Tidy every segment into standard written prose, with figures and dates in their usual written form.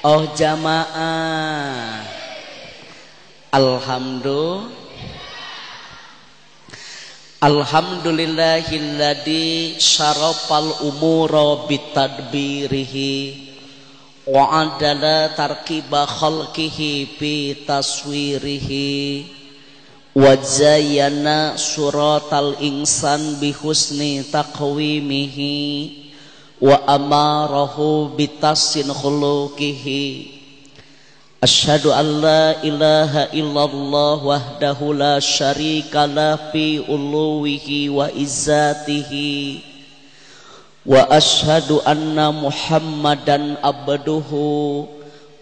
Oh jamaah, alhamdulillah, alhamdulillahilladzi syarafal umura bitadbirihi wa adala tarkiba khalqihi bi taswirihi wa zayyana suratal insan bi husni taqwimihi wa amarahu bitasin khuluqihi. Asyhadu an la ilaha illallah wahdahu la syarika lah fi uluwihi wa izzatihi wa asyhadu anna Muhammadan abduhu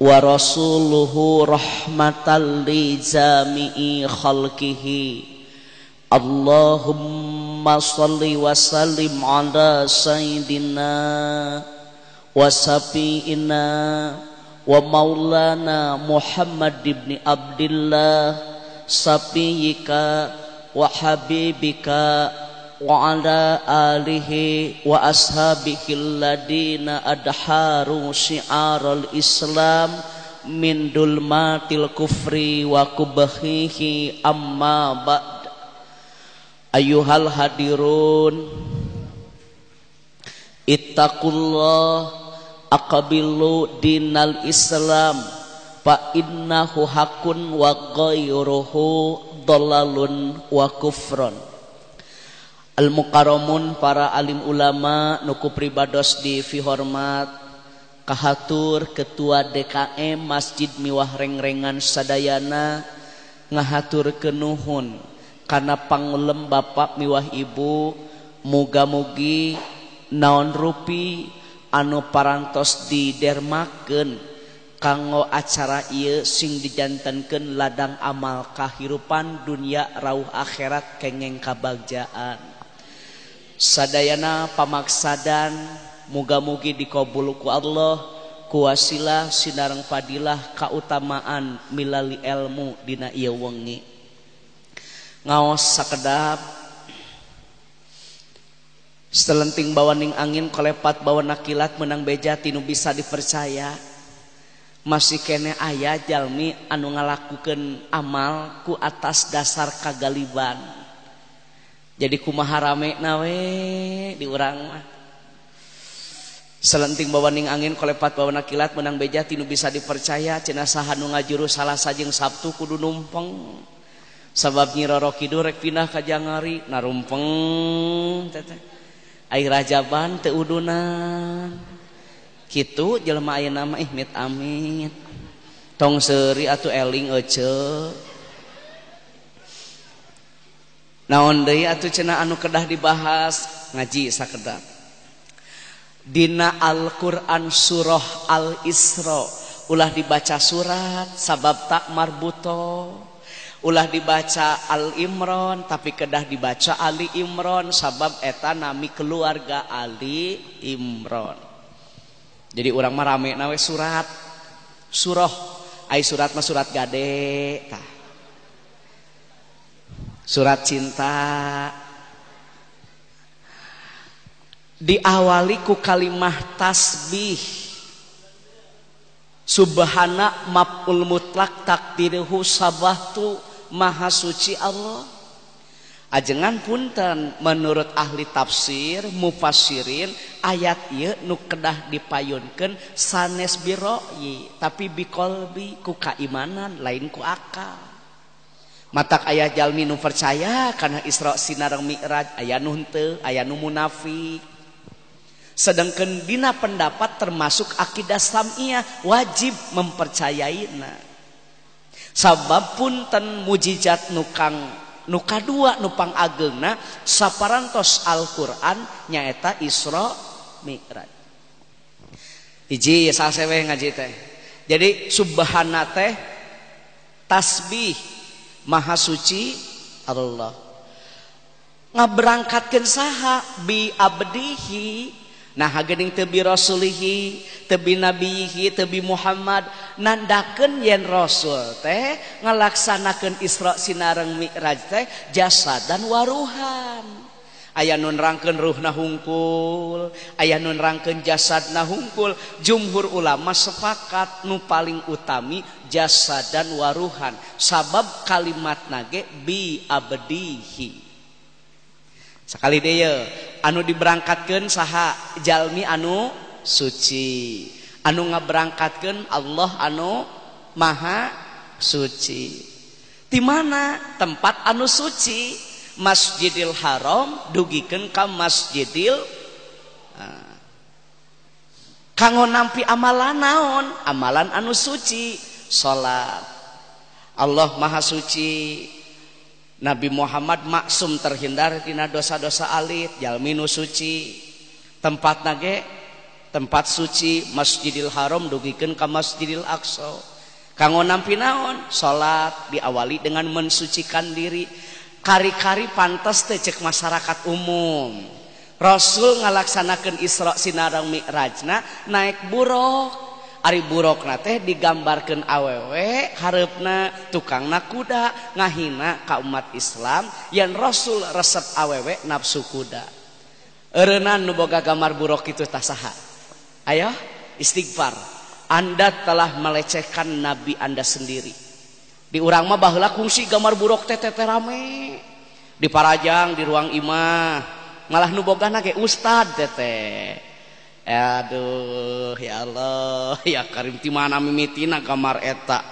wa rasuluhu rahmatan li jami'i khalqihi. Allahumma salli wa sallim ala sayyidina wa safiina wa maulana Muhammad ibn Abdillah safiyika wa habibika wa ala alihi wa ashabihi alladina adharu syi'aral Islam min dulmatil kufri wa kubhihi. Amma ba'd. Ayuhal hadirun, ittaqullah aqabilu dinal Islam fa innahu hakun wa ghairuhu dalalun wa kufron. Al mukarramun, para alim ulama nuku pribados di fihormat, kahatur ketua DKM Masjid Miwah Rengrengan sadayana ngahatur kenuhun karena pangulem bapak miwah ibu, muga-mugi naon rupi anu parantos didermakeun kanggo acara ieu sing dijantenkeun ladang amal kahirupan dunia rauh akhirat kengeng kabagjaan. Sadayana pamaksadan muga-mugi dikabul ku Allah kuwasilah sinareng fadilah kautamaan milali ilmu dina ieu wengi. Ngaos sakedap selenting bawaning angin kolepat bawa nakilat menang beja tinu bisa dipercaya. Masih kene aya jalmi anu ngalakukeun amal ku atas dasar kagaliban. Jadi kumaha rame na we di urang mah. Selenting bawaning angin kolepat bawa nakilat menang beja tinu bisa dipercaya. Cenah saha nu ngajuru Salasa jeung Sabtu kudu numpeng. Sabab Nyi Roro Kidul rek pindah ka Jangari narumpeng teteh. Ai rajaban teu udunan. Kitu jelema ayeuna mah ih mit amit. Tong seuri atuh eling ece. Naon deui atuh cenah anu kedah dibahas ngaji sakedap. Dina Al-Qur'an surah Al-Isra ulah dibaca surat sabab tak marbuto. Ulah dibaca Al-Imron tapi kedah dibaca Ali Imron sabab eta nami keluarga Ali Imron. Jadi urang mah rame na we surat surah, ai surat mah surat gade tah. Surat cinta diawali ku kalimah tasbih. Subhana maf'ul mutlak takdiruhu sabahtu, maha suci Allah. Ajengan punten menurut ahli tafsir mufassirin ayat ieu nu kedah dipayunkeun sanes biroyi tapi biqalbi ku kaimanan lain ku akal. Matak aya jalmi nu percaya kana Isra sinareng Mi'raj, aya nu henteu, aya nu munafik. Sedangkan dina pendapat termasuk akidah sam'iyah wajib mempercayaina. Sabab punten mujizat nukang nu kadua nu pangageungna saparantos Al-Qur'an nyaeta Isra Mi'raj. Hiji salsewe ngaji teh. Jadi subhana teh tasbih maha suci Allah. Ngaberangkatkeun saha bi abdihi. Nah geuning teu bi rasulihi, teu bi nabiyihi, teu bi Muhammad, nandakeun yen rasul teh ngalaksanakeun Isra sinareng Mi'raj teh jasa dan waruhan. Aya nu nerangkeun ruhna hungkul, aya nu nerangkeun jasadna hungkul. Jumhur ulama sepakat nu paling utami jasadan waruhan, sabab kalimatna ge bi abdihi. Sekali deui anu diberangkatkeun saha? Jalmi anu suci. Anu ngaberangkatkeun Allah anu maha suci. Di mana tempat anu suci? Masjidil Haram dugikeun ka Masjidil kanggo nampi amalan naon? Amalan anu suci, salat. Allah maha suci. Nabi Muhammad maksum terhindar tina dosa-dosa alit, jalmi nu suci. Tempatna ge tempat suci Masjidil Haram dugikeun ka Masjidil Aqsa. Kanggo nampi naon? Salat diawali dengan mensucikan diri. Kari-kari pantas teh cek masyarakat umum. Rasul ngalaksanakeun Isra sinareng Mi'rajna naik buruk. Ari burukna teh digambarkeun awewe hareupna tukangna kuda ngahina ka umat Islam yen Rasul resep awewe nafsu kuda. Eureunnan nu boga gambar buruk kitu tah saha? Ayo istighfar. Anda telah melecehkan nabi Anda sendiri. Di urang mah baheula kungsi gambar buruk teh teh rame. Di parajang di ruang imah malah nu bogana ge ustad teh. Aduh ya Allah ya Karim ti mana mimitina gambar eta.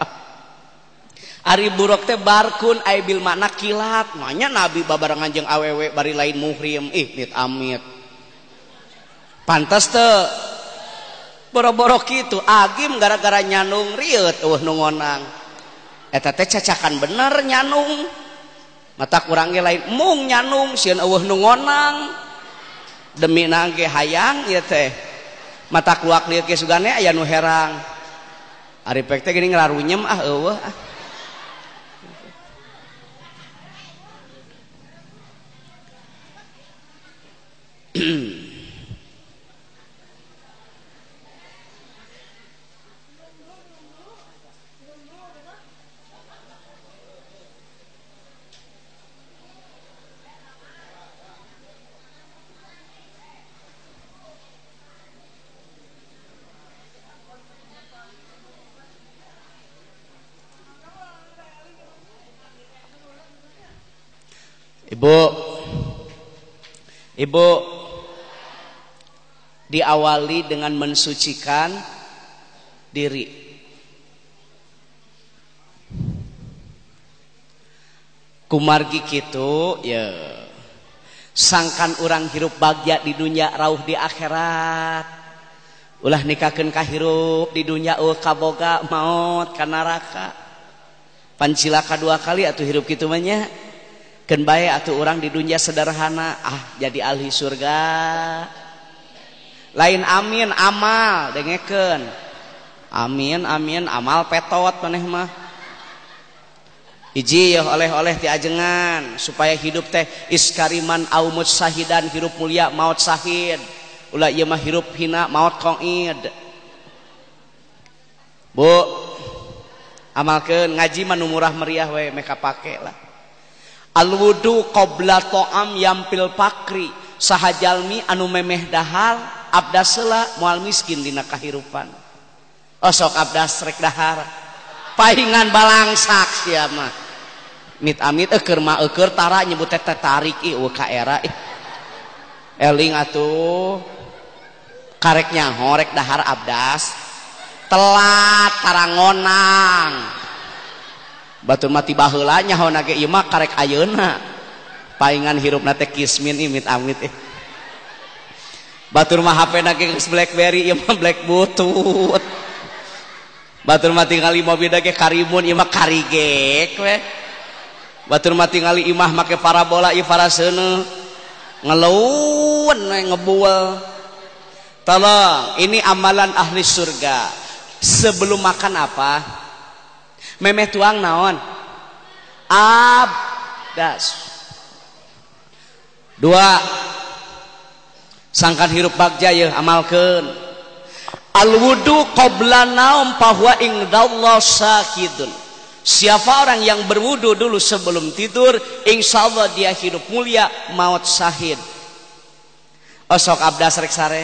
Ari buruk teh barkun ai bil makna kilat. Manya nabi babarengan jeung awewe bari lain muhrim. Ih nit amit. Pantes teu boro-boro kitu agim gara-gara nyanung rieut eueuh nu ngonang. Eta teh cacakan bener nyanung. Mata kurang ge lain mung nyanung sieun eueuh nu ngonang. Demi nangge hayang ieu teh. Mata keluak lieu ge sugane aya nu herang. Ari pek teh geuning ngararunyem ah eueuh ah. Ibu, ibu diawali dengan mensucikan diri. Kumargi kitu ya. Sangkan urang hirup bagja di dunia rauh di akhirat. Ulah nikahkeun ka hirup di dunia eueuh kaboga maot ka neraka. Pancilaka dua kali atuh hirup kitu mah nya. Keun bae atuh urang di dunia sederhana, ah jadi ahli surga. Lain amin amal dengekeun. Amin amin amal petot maneh mah. Hiji yeuh oleh-oleh ti ajengan supaya hidup teh iskariman aumut sahidan, hirup mulia maot sahid. Ulah ieu mah hirup hina maot qaid. Bu, amalkeun ngaji mah nu murah meriah we meh kapake lah. Al-wudu qabla ta'am yampil pakri, saha jalmi anu memeh dahar abdas heula moal miskin dina kahirupan. Osok abdas rek dahar pahingan balangsak sia mah. Mit amit eueur mah eueur tara nyebut teh tarik ih eueuh ka era ih. Eling atuh karek nyaho rek dahar abdas telat tarangonang. Batur mati baheula nyaho ge ieu mah karek ayeuna. Paingan hirupna teh kismin imit amit ih. Batur mah HP na ge geus BlackBerry ieu mah Black Butut. Batur mah tingali mobil ge karimun ieu mah karigek we. Batur mah tingali imah make parabola ieu paraseuneuh. Ngeluun we ngebuel. Tolong, ini amalan ahli surga. Sebelum makan apa? Memeh tuang naon? Abdas. Dua, sangkan hirup bagja yeuh amalkeun. Al-wudu qabla naum fahuwa indallah sakidun. Siapa orang yang berwudu dulu sebelum tidur, insyaallah dia hidup mulia, maut sahid. Osok abdas rek sare.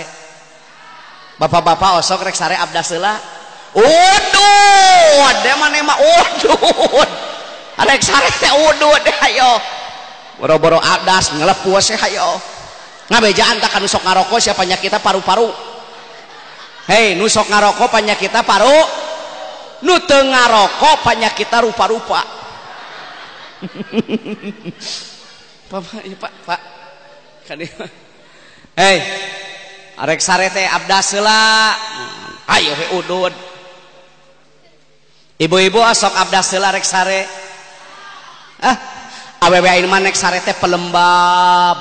Bapak-bapak osok rek sare abdas heula. Udud, de maneh mah udud. Rek sare teh udud hayo. Boro-boro abdas ngelepuas hayo. Ngabejaan tak kanu sok ngaroko sia panyakitna paru-paru. Hei, nu sok ngaroko panyakitna paru. Nu teu ngaroko panyakitna rupa-rupa. Bapak, ya Pak, Pak. Kadieu. Hei, arek sare teh abdas heula. Ayo he udud. Ibu-ibu sok abdas heula rek sare. Ah, awewe ayeuna mah nek sare teh pelembab.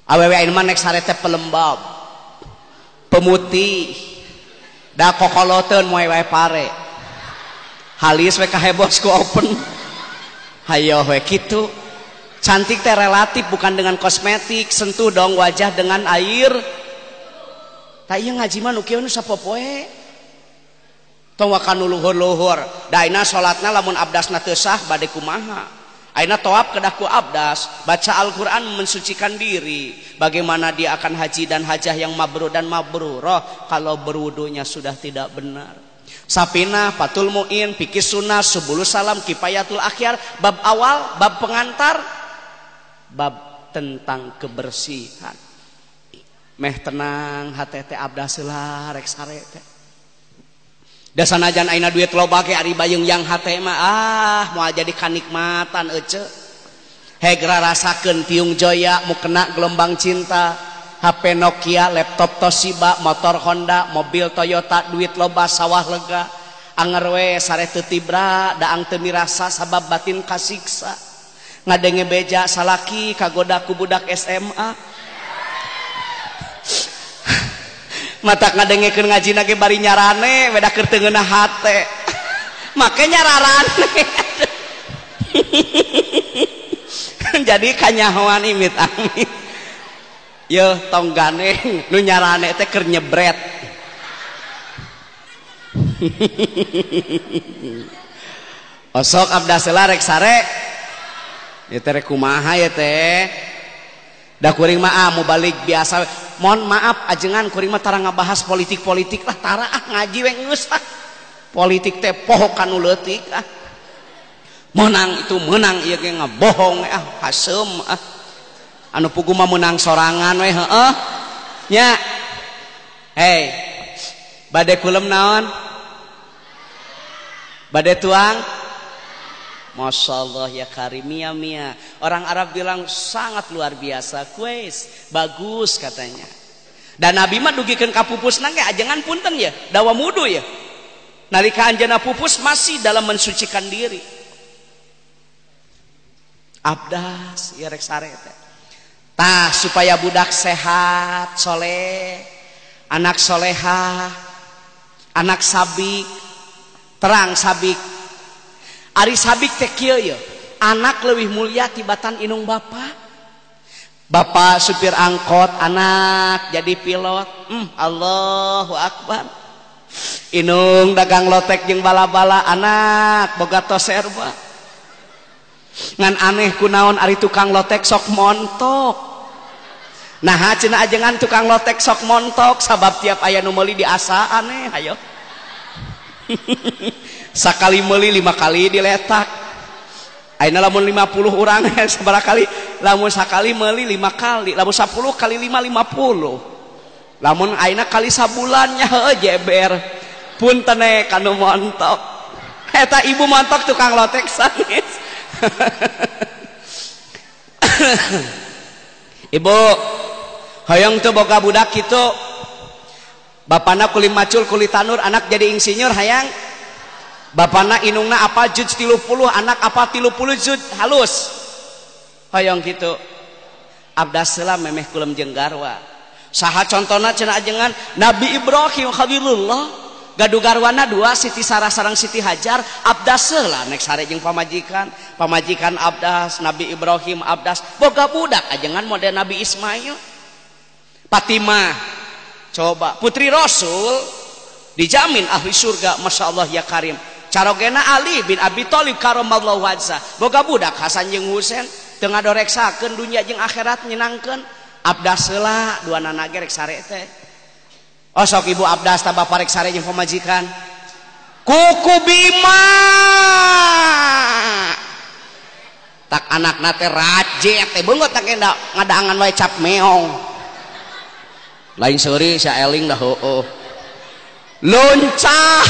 Awewe ayeuna mah nek sare teh pelembab. Pemutih. Da kokoloteun moe wae pare. Halis we kahebos ku open. Hayo we kitu. Cantik teh relatif bukan dengan kosmetik, sentuh dong wajah dengan air. Tak ieu ngaji mah nu kieu nu sapopoe. Tong waka nu luhur-luhur. Da ayeuna salatna lamun abdasna teu sah bade kumaha. Ayeuna tawaf kedah ku abdas, baca Al-Qur'an mensucikan diri. Bagaimana dia akan haji dan hajah yang mabrur dan mabrurah kalau berwudunya sudah tidak benar. Sapina, Fathul Mu'in, Fikih Sunnah, Subulus Salam, Kifayatul Akhyar, bab awal, bab pengantar, bab tentang kebersihan. Meh tenang hate teh abdas heula rek sare teh. Da sanajan ayeuna duit loba ge ari bayung yang hate mah ah moal jadi kanikmatan ece. Hegra rasakeun tiung joya mukena gelombang cinta. HP Nokia, laptop Toshiba, motor Honda, mobil Toyota, duit loba sawah lega. Anger we sare teu tibra, daang teu mirasa sabab batin kasiksa. Ngadenge beja salaki kagoda ku budak SMA. Matak ngadengekeun ngajina ge bari nyarane beda keur teu ngeunah hate. Make nyararane. Jadi kanyahoan imit amit. Yeuh tong ganeng nu nyarane teh keur nyebret. Osok abdas heula rek sare. Ieu teh rek kumaha ieu teh? Da kuring mah ah mubalik biasa. Mohon maaf ajengan kuring mah tara ngabahas politik-politik lah tara ah ngaji we geus ah. Politik teh poho kanu leutik ah. Menang itu menang ieu ge ngabohong ah haseum ah. Anu pugu mah menang sorangan we heueuh. Nya. Hei. Bade kulem naon? Bade tuang? Masya Allah ya karim mia mia. Orang Arab bilang sangat luar biasa, kues bagus katanya. Dan Nabi mah dugikeun ka pupusna ge ajengan punten ya, dawa mudu ya. Nalika anjeunna pupus masih dalam mensucikan diri. Abdas ya rek sare teh. Tah supaya budak sehat, soleh, anak soleha, anak sabik, terang sabik. Ari sabik teh kieu ye, anak leuwih mulia tibatan inung bapa. Bapak supir angkot, anak jadi pilot. Allahu akbar. Inung dagang lotek jeung bala-bala, anak boga toserba. Ngan aneh kunaon ari tukang lotek sok montok. Nah cenah ajengan tukang lotek sok montok sabab tiap aya nu meuli diasa aneh hayo. Sakali meuli 5 kali diletak. Ayeuna lamun 50 urang sabaraha kali? Lamun sakali meuli 5 kali, lamun 10 kali 5 50. Lamun ayeuna kali sabulan nya heueuh jeber. Punten e kanu montok. Eta ibu montok tukang lotek sanes. Ibu hoyong teu boga budak kitu. Bapana kuli macul kuli tanur, anak jadi insinyur hayang. Bapana inungna apa juj 30, anak apa 30 juj halus. Hoyong kitu. Abdas heula memeh kulem jeung garwa. Saha contona cenah ajengan Nabi Ibrahim Khalilullah. Gaduh garwana 2 Siti Sarah sareng Siti Hajar, abdas heula nek sare jeung pamajikan. Pamajikan abdas, Nabi Ibrahim abdas, boga budak ajengan model Nabi Ismail. Fatimah coba putri Rasul dijamin ahli surga, Masya Allah ya Karim. Carogena Ali bin Abi Thalib karamallahu wajhah, boga budak Hasan jeung Husain. Teu ngadoreksakeun dunya jeung akhirat nyenangkeun. Abdas heula duanana ge rek sare teh. Oh sok ibu abdas ta bapa rek sare jeung pamajikan. Kuku Bima. Tak anakna teh rajet teh beungeut tak enda ngadaangan wae cap meong. Lain seuri sia eling dah heueuh. Loncat.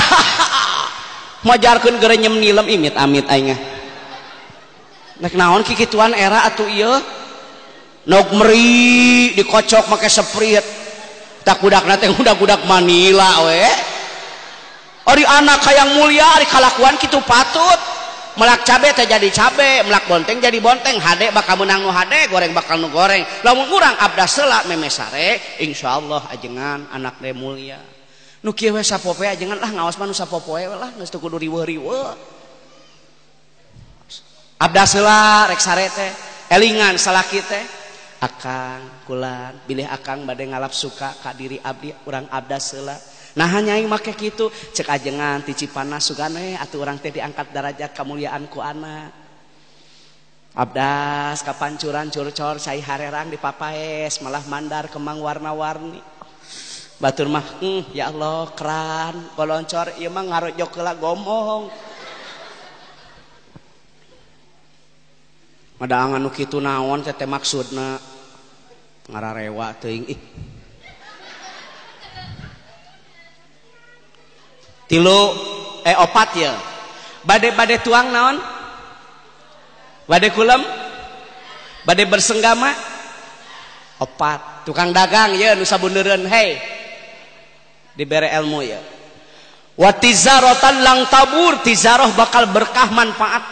Majarkeun gerenyem nilem imit-amit aing. Nek naon kikituan era atuh ieu? Nok meri dikocok make seprit. Tak budakna teh budak-budak Manila we. Ari anak hayang mulia ari kalakuan kitu patut. Melak cabe teh jadi cabe, melak bonteng jadi bonteng, hade bakal meunang nu hade, goreng bakal nu goreng. Lamun urang abdas heula meme sare, insyaallah ajengan anak teh mulia. Nu kieu we sapopoe ajengan lah ngaos mah nu sapopoe lah geus teu kudu riweuh-riweuh. Abdas heula rek sare teh, elingan salaki teh. Akang kulan bilih akang bade ngalap suka ka diri abdi urang abdas heula. Nah nyaing make kitu cek ajengan ti Cipanas sugane atuh urang teh diangkat darajat kamuliaan ku anak. Abdas kapancuran curcor cai harerang dipapaes malah mandar kemang warna-warni. Batur mah ya Allah keran goloncor ieu mah ngarojok heula gomong. Madaangan nu kitu naon teh teh maksudna ngararewa teuing ih. Tilu opat ya. Bade-bade tuang naon? Bade kulem? Bade bersenggama? Opat. Tukang dagang ya nu sabuneureun hei. Dibere ilmu ya. Wa tizarotan lang tabur, tizaroh bakal berkah manfaat.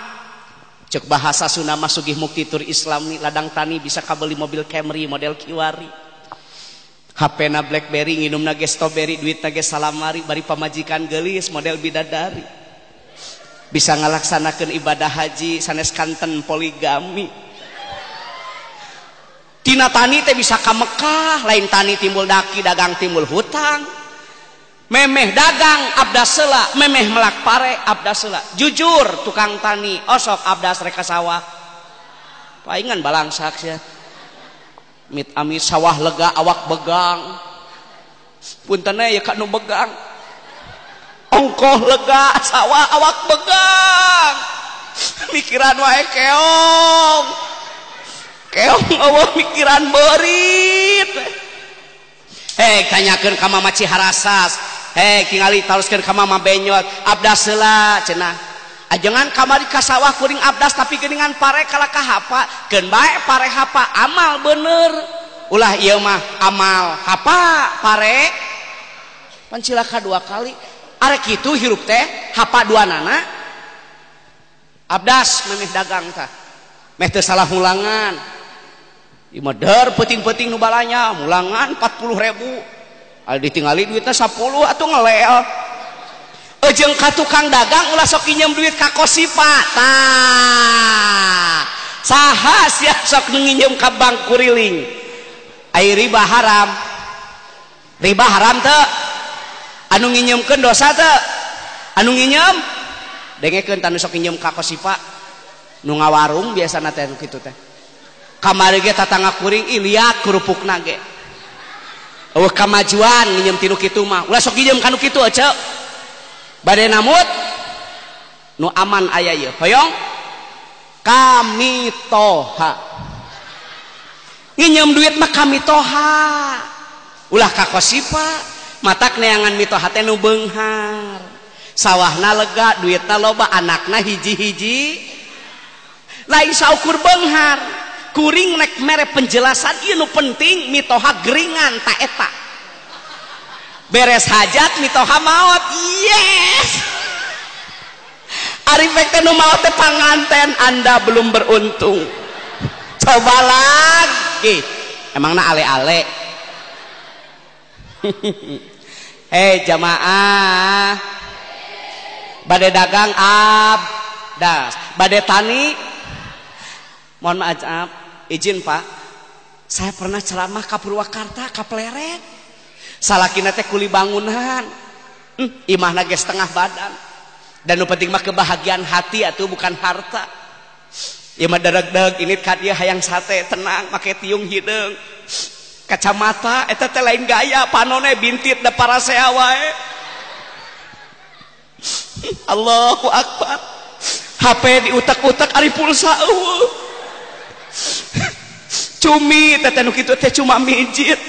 Cek bahasa Sunda mah sugih mukti tur Islami, ladang tani bisa kabeli mobil Camry model Kiwari. HP na Blackberry, nginumna ge strawberry, duitna ge salamari, bari pamajikan geulis model bidadari. Bisa ngalaksanakeun ibadah haji sanes kanten poligami. Tina tani teh bisa ka Mekah, lain tani timbul daki, dagang timbul hutang. Memeh dagang abdas heula, memeh melak pare abdas heula. Jujur tukang tani, osok abdas rek ka sawah. Paingan balangsak sia. Mit amit sawah lega awak begang. Punten ya ka nu begang. Ongkoh lega sawah awak begang. Mikiran wae keong. Keong eueuh mikiran beurit. Hei tanyakeun ka Mama Ciharasas. Hei tingali taroskeun ka Mama Benyot. Abdas heula cenah. Ajengan kamari ka sawah kuring abdas tapi geuningan pare kalah ka hapa. Keun bae pare hapa amal bener. Ulah ieu mah amal hapa pare. Pan cilaka dua kali. Arek kitu hirup teh hapa dua nana. Abdas memeh dagang tah. Meh teu salah mulangan. Ieu mah der peuting-peuting nu balanya mulangan 40.000. Al ditingali duitna 10 atuh ngelel. Ejeng ka tukang dagang ulah sok nginjem duit ka Kosipa. Tah. Saha sia sok nginjem ka bank kuriling. Ai riba haram. Riba haram teu? Anu nginjemkeun dosa teu? Anu nginjem dengekeun tah nu sok nginjem ka Kosipa. Nu ngawarung biasana teh nu kitu teh. Kamari ge tatangga kuring ih liat kerupukna ge. Eueuh kamajuan nginjem ti nu kitu mah. Ulah sok nginjem ka nu kitu ece. Bade namut nu aman aya ieu. Hoyong kami toha. Nginjem duit mah kami toha. Ulah ka Kosipa, matak neangan mitoha teh nu beunghar. Sawahna lega, duitna loba, anakna hiji-hiji. Lain saukur beunghar. Kuring nek mere penjelasan ieu nu penting mitoha geringan ta eta. Beres hajat mitoha maot. Yes. Ari pek teh nu maot teh panganten, Anda belum beruntung. Coba lagi. Emangna ale-ale. Hei jamaah. Bade dagang abdas, bade tani. Mohon maaf, izin Pak. Saya pernah ceramah ka Purwakarta, ka Pleret. Salakina teh kuli bangunan. Imahna ge setengah badan. Dan nu penting mah kebahagiaan hati atuh bukan harta. Ieu mah dareg-deg ini ka dieu hayang sate tenang make tiung hideung. Kacamata eta teh lain gaya panone bintit da parasea wae. Allahu akbar. HP diutak-utak ari pulsa eueuh. Cumi teh nu kitu teh cuma mijit.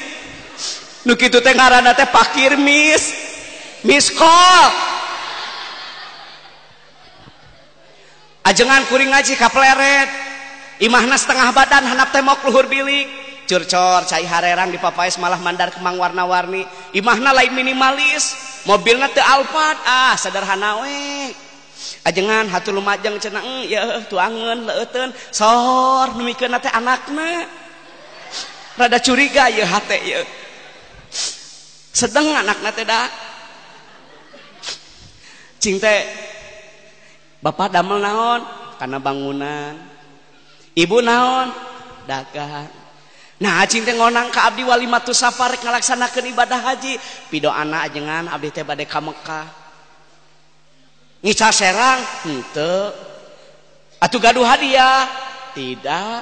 Nu kitu teh ngaranna teh pakir mis. Miskol. Ajengan kuring ngaji ka pleret. Imahna setengah badan handap tembok luhur bilik. Curcor cai harerang di papaes malah mandar kemang warna-warni. Imahna lain minimalis, mobilna teu Alphard, ah sederhana we. Ajengan hatur lumajeng cenah yeuh tuangeun leueuteun sor numikeunna teh anakna. Rada curiga yeuh hate yeuh. Sedeng anakna teh da. Cing teh bapak damel naon? Karena bangunan. Ibu naon? Dagang. Nah, cing teh ngonang ka abdi walimatu safar rek ngalaksanakeun ibadah haji. Pidoana ajengan abdi teh bade ka Mekah. Ngica serang? Henteu. Atuh gaduh hadiah? Tidak.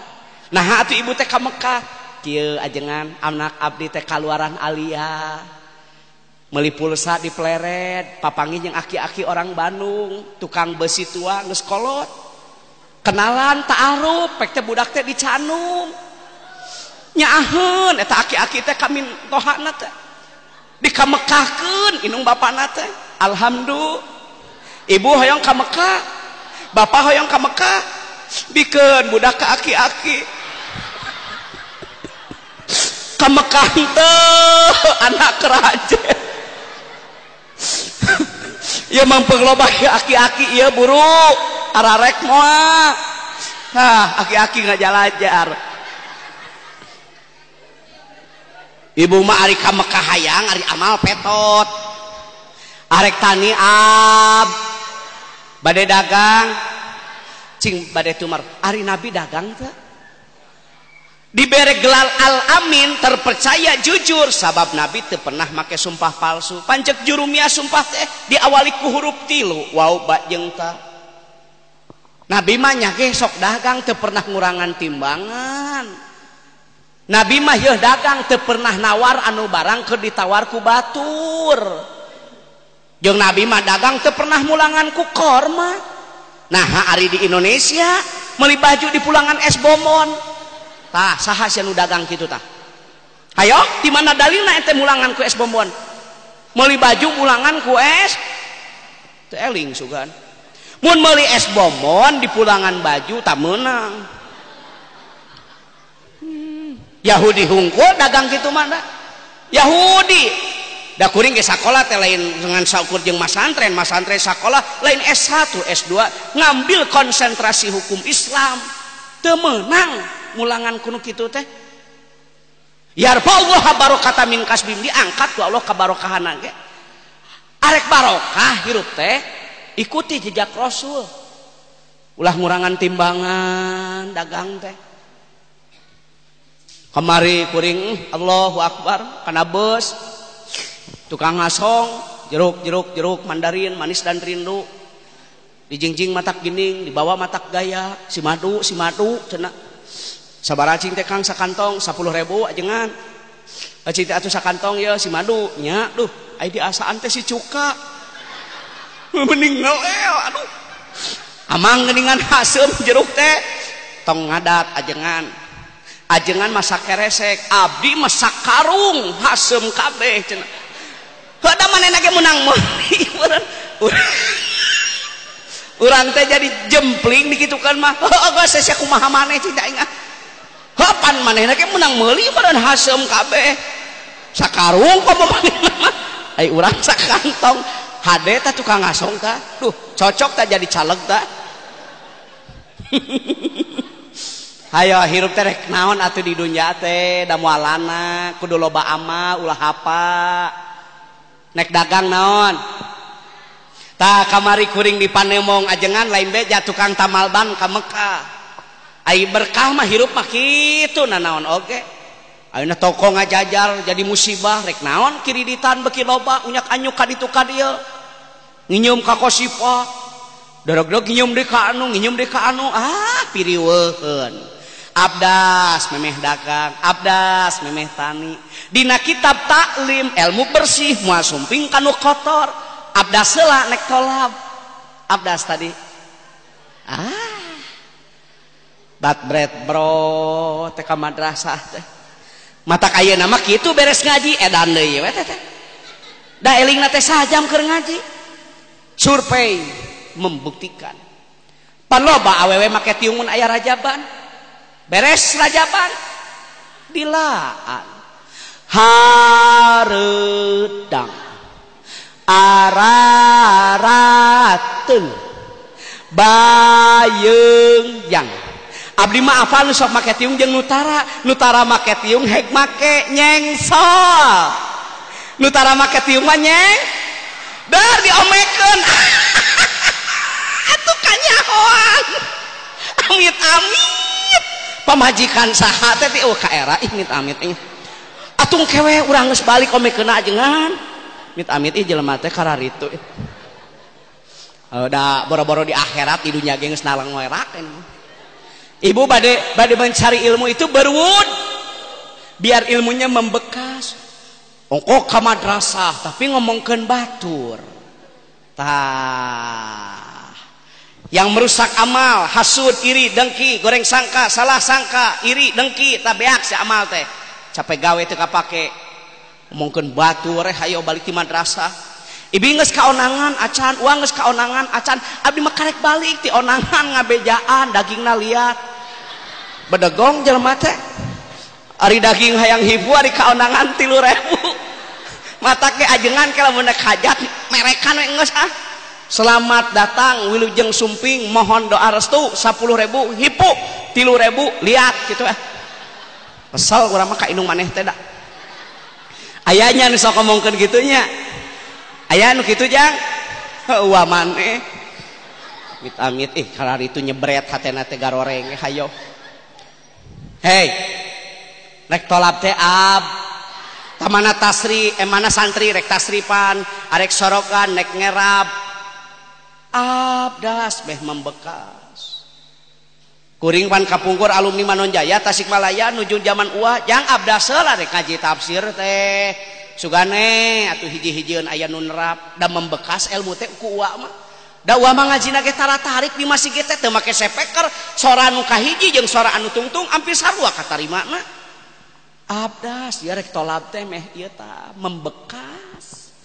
Nah, atuh ibu teh ka Mekah. Kieu ajengan anak abdi teh kaluaran aliyah. Meuli pulsa di pleret, papanggih jeung aki-aki orang Bandung, tukang besi tua geus kolot. Kenalan ta'aruf, pek teh budak teh dicanung. Nyaaheun eta aki-aki teh ka mintohana teh. Dikamekahkeun indung bapana teh. Alhamdulillah. Ibu hoyong ka Mekah, bapak hoyong ka Mekah. Bikeun budak ka aki-aki. Ka Mekah teh anak raja. Ieu mah loba aki-aki ieu buru ararek moal. Hah, aki-aki ngajalajar. Ibu mah ari ka Mekah hayang ari amal petot. Arek tani ab bade dagang cing bade tumar ari nabi dagang teh. Dibere gelar al-amin terpercaya jujur sabab nabi teu pernah make sumpah palsu. Pancek jurumia sumpah teh diawali ku huruf tilu waw ba jeung ta. Nabi mah nya ge sok dagang teu pernah ngurangan timbangan. Nabi mah yeuh dagang teu pernah nawar anu barang keur ditawar ku batur. Jeung nabi mah dagang teu pernah mulangan ku korma. Nah ari di Indonesia meuli baju di pulangan es bonbon. Tah saha sia nu dagang kitu tah? Hayo, di mana dalilna ente mulangan ku es bonbon? Meuli baju mulangan ku es teu eling sugan. Mun meuli es bonbon di pulangan baju tak meunang. Yahudi hungkul dagang kitu mah da. Yahudi da kuring ge sakola teh lain dengan saukur jeung masantren, masantren sakola lain S1, S2 ngambil konsentrasi hukum Islam. Teu meunang mulangan kuno kitu teh. Yarfa'ullahu barokata min kasbim, diangkat ku Allah kabarokahana ge. Arek barokah hirup teh ikuti jejak Rasul. Ulah ngurangan timbangan dagang teh. Kamari kuring Allahu akbar kana beus tukang ngasong jeruk jeruk jeruk mandarin manis dan rindu. Dijingjing matak gining dibawa matak gaya si madu cenah. Sabaraha cing teh Kang sakantong 10.000 ajengan. Cing teh atuh sakantong ye si madu nya duh ai diasaan teh si cuka. Mending ngelel aduh. Amang geuningan haseum jeruk teh tong ngadat ajengan. Ajengan masak keresek, abdi masak karung haseum kabeh cenah. Heuh da manehna ge meunang meuli urang. Urang teh jadi jempling dikitukeun mah. Heuh geus sia kumaha maneh cing aing ah. Hapan manehna ge meunang meuli badan haseum kabeh. Sakarung komo manehna mah. Ai urang sakantong. Hade tah tukang ngasong tah. Duh, cocok tah jadi caleg tah. Hayo hirup teh rek naon atuh di dunya teh, da moalana kudu loba amal ulah hapa. Nek dagang naon? Tah kamari kuring di Panemong ajengan lain beja tukang tamal ban ka Mekah. Ai berkah mah hirup mah kitu nanaon oge. Ayeuna toko ngajajar jadi musibah rek naon kiriditan beuki loba unyak anyuk ka ditu ka dieu. Nginyeum ka kosipa. Dorog-dorog nyium deui ka anu, nyium deui ka anu, ah piriweuheun. Abdas memeh dagang, abdas memeh tani. Dina kitab taklim ilmu bersih moal sumping kanu kotor. Abdas heula nek tolab. Abdas tadi. Ah. Bat bread bro teh ka madrasah teh. Matak ayeuna mah kitu beres ngaji edan deui we teh. Da elingna teh sajam keur ngaji. Survei membuktikan. Pan loba awewe make tiung mun aya rajaban. Beres rajaban dilaan. Hareudang ararateung bayeung yang. Abdi mah apal nu sok make tiung jeung nutara, nutara make tiung hek make nyengsol. Nutara make tiung mah nyeng dar diomekeun. Atuh kanyahoan. Amit-amit. Pamajikan saha teh ti ka era ih amit-amit ih. Atuh kewe urang geus balik omekeunna ajengan. Amit-amit ih jelema teh kararitu. Da boro-boro di akhirat di dunya ge geus nalang werak. Ibu bade mencari ilmu itu berwud biar ilmunya membekas. Ongkok ka madrasah tapi ngomongkeun batur. Tah. Yang merusak amal, hasud, iri, dengki, goreng sangka, salah sangka, iri, dengki, tah beak si amal teh. Capek gawe teu kapake. Ngomongkeun batur hayo balik ti madrasah. Ibi geus kaonangan acan, uang geus kaonangan acan, abdi mah karek balik ti onangan ngabejaan dagingna liat. Bedegong jelema teh. Ari daging hayang hibu ari kaonangan 3.000. Matak ge ajengan ke lamun rek hajat merekan we geus ah. Selamat datang wilujeng sumping mohon doa restu 10.000 hipu 3.000 liat kitu ah. Kesel urang mah ka indung maneh teh da. Ayanya nu sok ngomongkeun kitu nya. Aya nu kitu jang heueuh maneh amit-amit ih kararitu nyebret hatena teh garoreng hayo. Hei rek tolab teh ab tamana tasri mana santri rek tasripan arek sorokan rek ngerab abdas meh membekas. Kuring pan kapungkur alumni Manonjaya Tasikmalaya nuju zaman uah jang abdas heula rek ngaji tafsir teh sugane atuh hiji-hijieun aya nu nerap da membekas ilmu teh ku uwa mah. Da uwa mah ngajina ge tara tarik di masjid teh teu make sepeker sora nu kahiji jeung sora anu tungtung ampir sarua katarimana. Abdas ya rek tolab teh meh ieu tah membekas.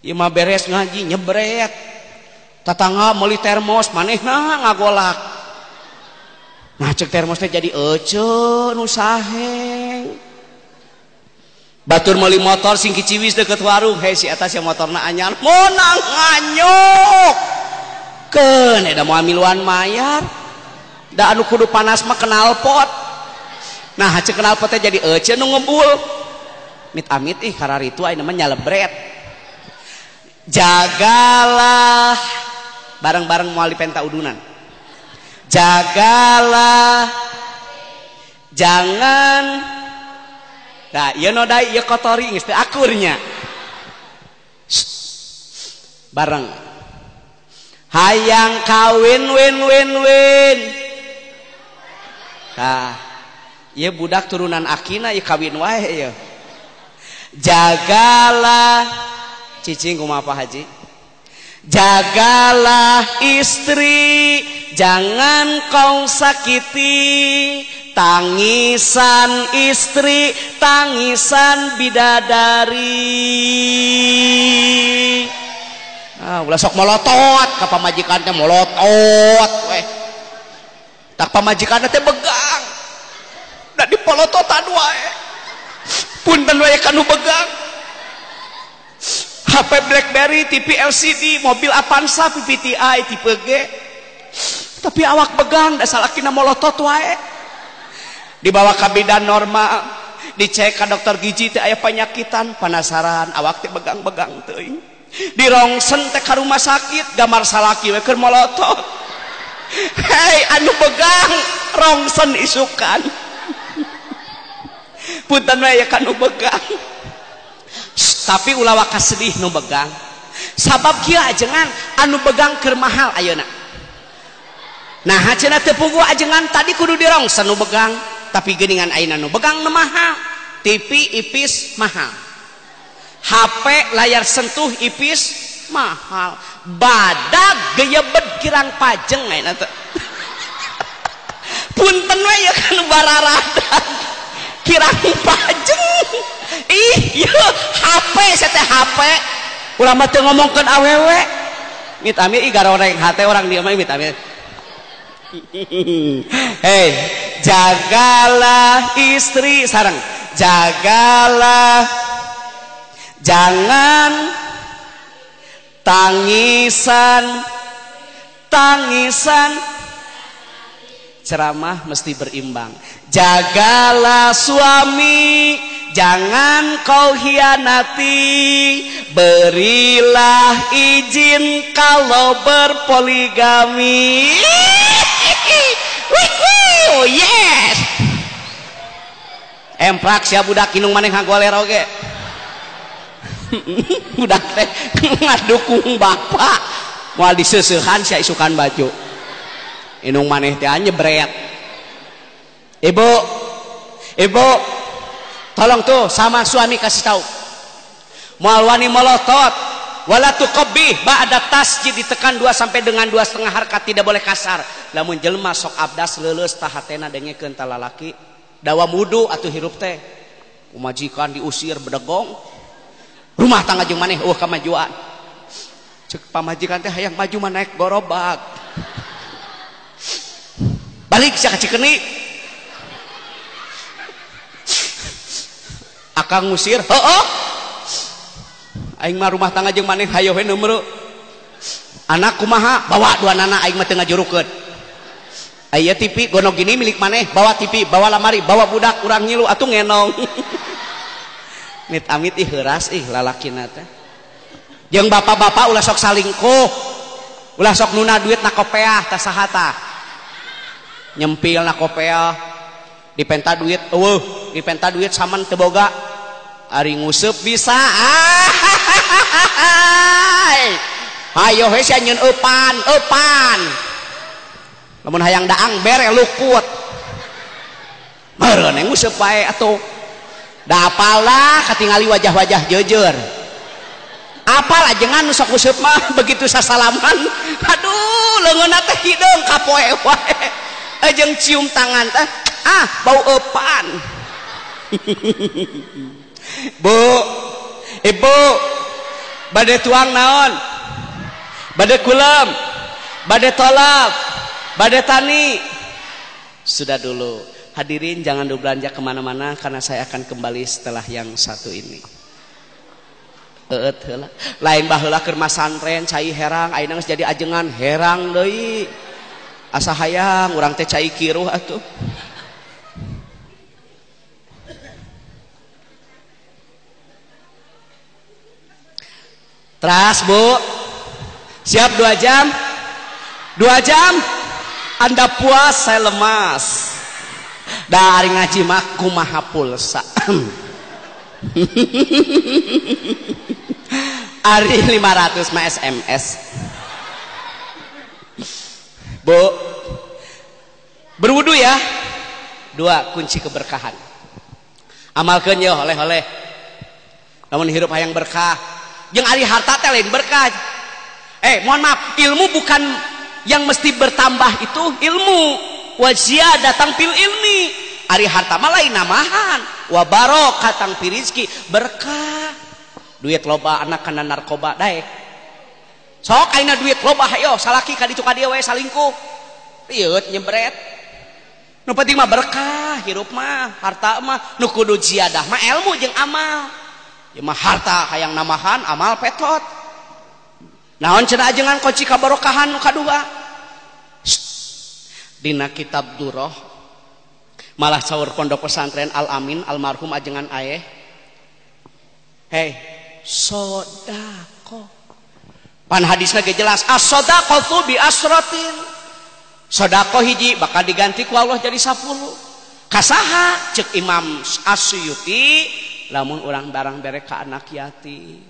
Ieu mah beres ngaji nyebret. Tatangga meuli termos manehna ngagolak. Nah cek termos teh jadi eceu nu saheng. Batur meuli motor sing kiciwis deket warung, hei si eta sia motorna anyar, monang nganyuk. Keun eta moal miluan mayar. Da anu kudu panas mah knalpot. Nah, cek knalpot teh jadi eceu nu ngebul. Amit-amit ih kararitu ayeuna mah nyalebret. Jagalah bareng-bareng moal dipenta udunan. Jagalah jangan. Nah, ieu nodai ieu kotori geus teu akurnya. Bareng. Hayang kawin win win win. Tah, ieu budak turunan akina ieu kawin wae ieu. Jagalah cicing kumaha Pak Haji? Jagalah istri, jangan kau sakiti. Tangisan istri, tangisan bidadari. Ah, ulah sok molotot ka pamajikan teh molotot weh. Tak pamajikan teh begang. Da dipolototan wae. Punten wae ka nu begang. HP BlackBerry, TV LCD, mobil Avanza, PPTI tipe G. Tapi awak begang da salakina molotot wae. Dibawa ka bidan normal, dicek ka dokter gizi teh aya panyakitan, penasaran awak teh begang-begang teuing. Dirongsen teh ka rumah sakit, gambar salaki we keur molotot. Hei anu begang rongsen isukan. Punten we aya ka nu begang. Tapi ulah waka sedih nu begang. Sabab kieu ajengan anu begang keur mahal ayeuna. Nah cenah teu puguh ajengan tadi kudu dirongsen nu begang, tapi geuningan ayeuna nu begang nu mahal. TV ipis mahal. HP layar sentuh ipis mahal. Badag geyebed kirang pajeng ayeuna teh. Punten we ya kan bararadag. Kirang pajeng. Ih, ieu HP saya teh HP. Ulah mah teu ngomongkeun awewe. Mit amir ih garoreng hate orang dieu mah mit amir. Hei, jagalah istri sareng. Jagalah, jangan tangisan, tangisan. Ceramah mesti berimbang. Jagalah suami, jangan kau hianati. Berilah izin kalau berpoligami. Oh yes. Emprak sia budak inung maneh ngagoler oge. Budak teh ngadukung bapak. Moal diseuseuhan sia isukan baju. Inung maneh teh nyebret. Ibu, ibu, tolong tuh sama suami kasih tahu. Moal wani molotot, wala tuqabbih ba'da tasjid ditekan 2 sampai dengan 2,5 harkat, tidak boleh kasar. Lamun jelema sok abdas leuleus tah hatena dengekeun ta lalaki, dawa wudu atuh hirup teh. Pamajikan diusir bedegong. Rumah tangga jeung maneh eueuh kamajuan. Ceuk pamajikan teh hayang maju mah naik gorobak. Balik sia ka Cikeni. Akang ngusir, heueuh. Aing mah rumah tangga jeung maneh hayoh we neumreu. Anak kumaha? Bawa dua nana aing mah teu ngajurukeun. Aya TV gono gini milik maneh, bawa TV, bawa lamari, bawa budak urang ngilu atuh ngenong. Mit amit ih heuras ih lalakina teh. Jeung bapak-bapak ulah sok salingkuh. Ulah sok nuna duit na kopeah tah saha tah. Nyempil na kopeah, dipenta duit eueuh, dipenta duit saman teu boga. Ari nguseup bisa. Hayo we sia nyeun eupan, eupan. Lamun hayang daang bere lukut. Meureun nguseup wae atuh. Da apalah katingali wajah-wajah jeujeur. Apal ajengan nu sok nguseup mah begitu sasalaman, aduh leungeunna teh hideung kapoe wae. Jeung cium tangan teh, ah bau eupan. Bu, ibu, bade tuang naon? Bade kulem, bade tolap, bade tani. Sudah dulu. Hadirin jangan belanja kemana-mana karena saya akan kembali setelah yang satu ini. Heula. Lain baheula keur masantren cai herang, ayeuna geus jadi ajengan herang deui. Asa hayang urang teh cai kiruh atuh. Teras bu, siap 2 jam? 2 jam? Anda puas, saya lemas. Dari ngaji mah kumaha pulsa. Ari 500 mah SMS. Bu, berwudu ya. 2 kunci keberkahan. Amalkeun yo oleh-oleh. Lamun hirup hayang berkah. Jeung ari harta teh lain berkah. Mohon maaf, ilmu bukan yang mesti bertambah itu ilmu. Wa ziyadatan fil ilmi. Ari harta mah lain namahan. Wa barokatan fi rizki, berkah. Duit loba anak kana narkoba daek. Sok ayeuna duit loba hayo salaki ka ditu ka dieu we salingkuh. Rieut nyebret. Nu penting mah berkah hirup mah, harta mah nu kudu ziyadah mah ilmu jeung amal. Ieu mah harta hayang namahan, amal petot. Naon cenah ajengan kunci kabarokahan nu kadua? Dina kitab Durroh malah saur pondok pesantren Al Amin almarhum ajengan aeh. Hei, sodako. Pan hadisna ge jelas, as-sadaqatu bi asratin. Sodako hiji bakal diganti ku Allah jadi 10. Kasaha cek Imam As-Suyuti lamun urang barang bere ka anak yatim.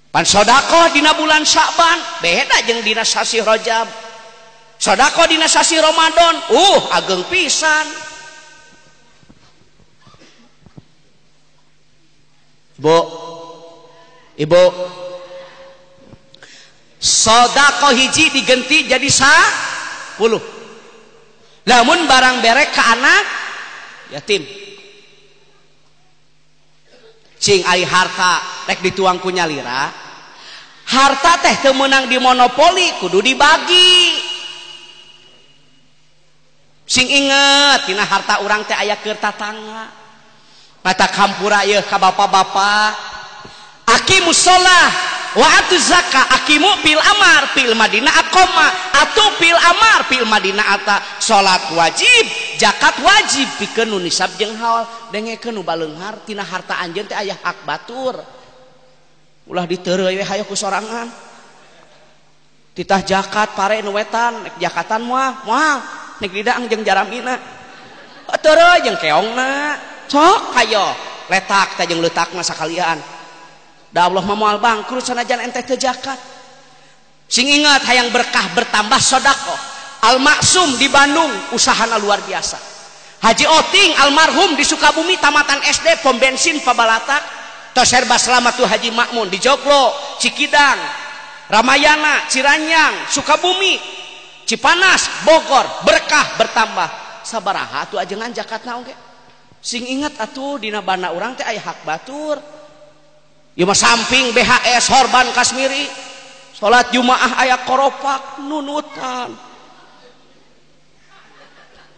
Pan sedekah dina bulan Sya'ban beda jeung dina sasih Rajab. Sedekah dina sasih Ramadan, ageng pisan. Bu, ibu, sedekah hiji digenti jadi 10. Lamun barang berek ke anak yatim. Cing ai harta rek dituang ku nyalira. Harta teh teu meunang dimonopoli, kudu dibagi. Sing inget dina harta urang teh aya keur tatangga. Mata kampura yeuh ka bapak-bapak. Aqimus shalah wa atuz zakah, aqimu fil amar fil madinah aqama, atu fil amar fil madinah ata. Salat wajib, zakat wajib pikeun nu nisab jeung haul. Dengekeun nu baleunghar tina harta anjeun teh aya hak batur. Ulah diteureuy we hayo ku sorangan. Titah zakat pare nu wetan, nek zakatan moal, moal nek didaang jeung jaramina. Teureuy jeung keongna. Sok hayo letak teh jeung leutakna sakalian. Da Allah mah moal bangkrut sanajan ente teu zakat. Sing ingat hayang berkah bertambah sedekah. Al Maksum di Bandung usahana luar biasa. Haji Oting almarhum di Sukabumi tamatan SD pom bensin Pabalatak. Tos serba selamat tuh Haji Makmun di Joglo, Cikidang, Ramayana, Ciranyang, Sukabumi, Cipanas, Bogor, berkah bertambah. Sabaraha atuh ajengan zakatna oge. Sing ingat atuh dina bana urang teh aya hak batur. Ieu mah samping BHS Horban Kasmiri. Salat Jumaah aya koropak nunutan.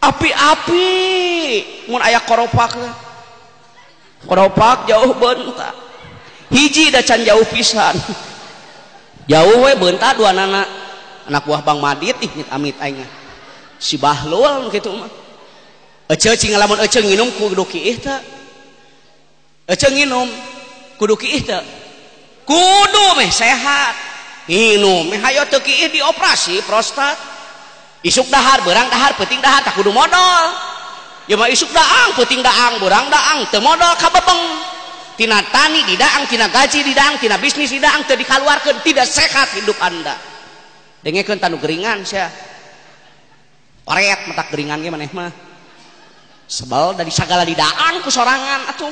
Api-api mun aya koropak. Koropak jauh beunta. Hiji da can jauh pisan. Jauh we beunta dua nana. Anak buah Bang Madit ih nyet amit aing. Si Bahlul kitu mah. Ece cing lamun ece nginum kudu kiih teu. Ece nginum kudu kiih teu. Kudu meh sehat. Nginum meh hayo teu kiih dioperasi prostat. Isuk dahar, beurang dahar, peuting dahar tak kudu modal. Ya mah isuk daang, peuting daang, beurang daang, teu modal kabebeng. Tina tani didaang, tina gaji didaang, tina bisnis didaang teu dikaluarkeun, tidak sehat hidup Anda. Dengekeun tanu geringan sia. Oret matak geringan ge maneh mah. Sebel dari sagala didaang ku sorangan atuh.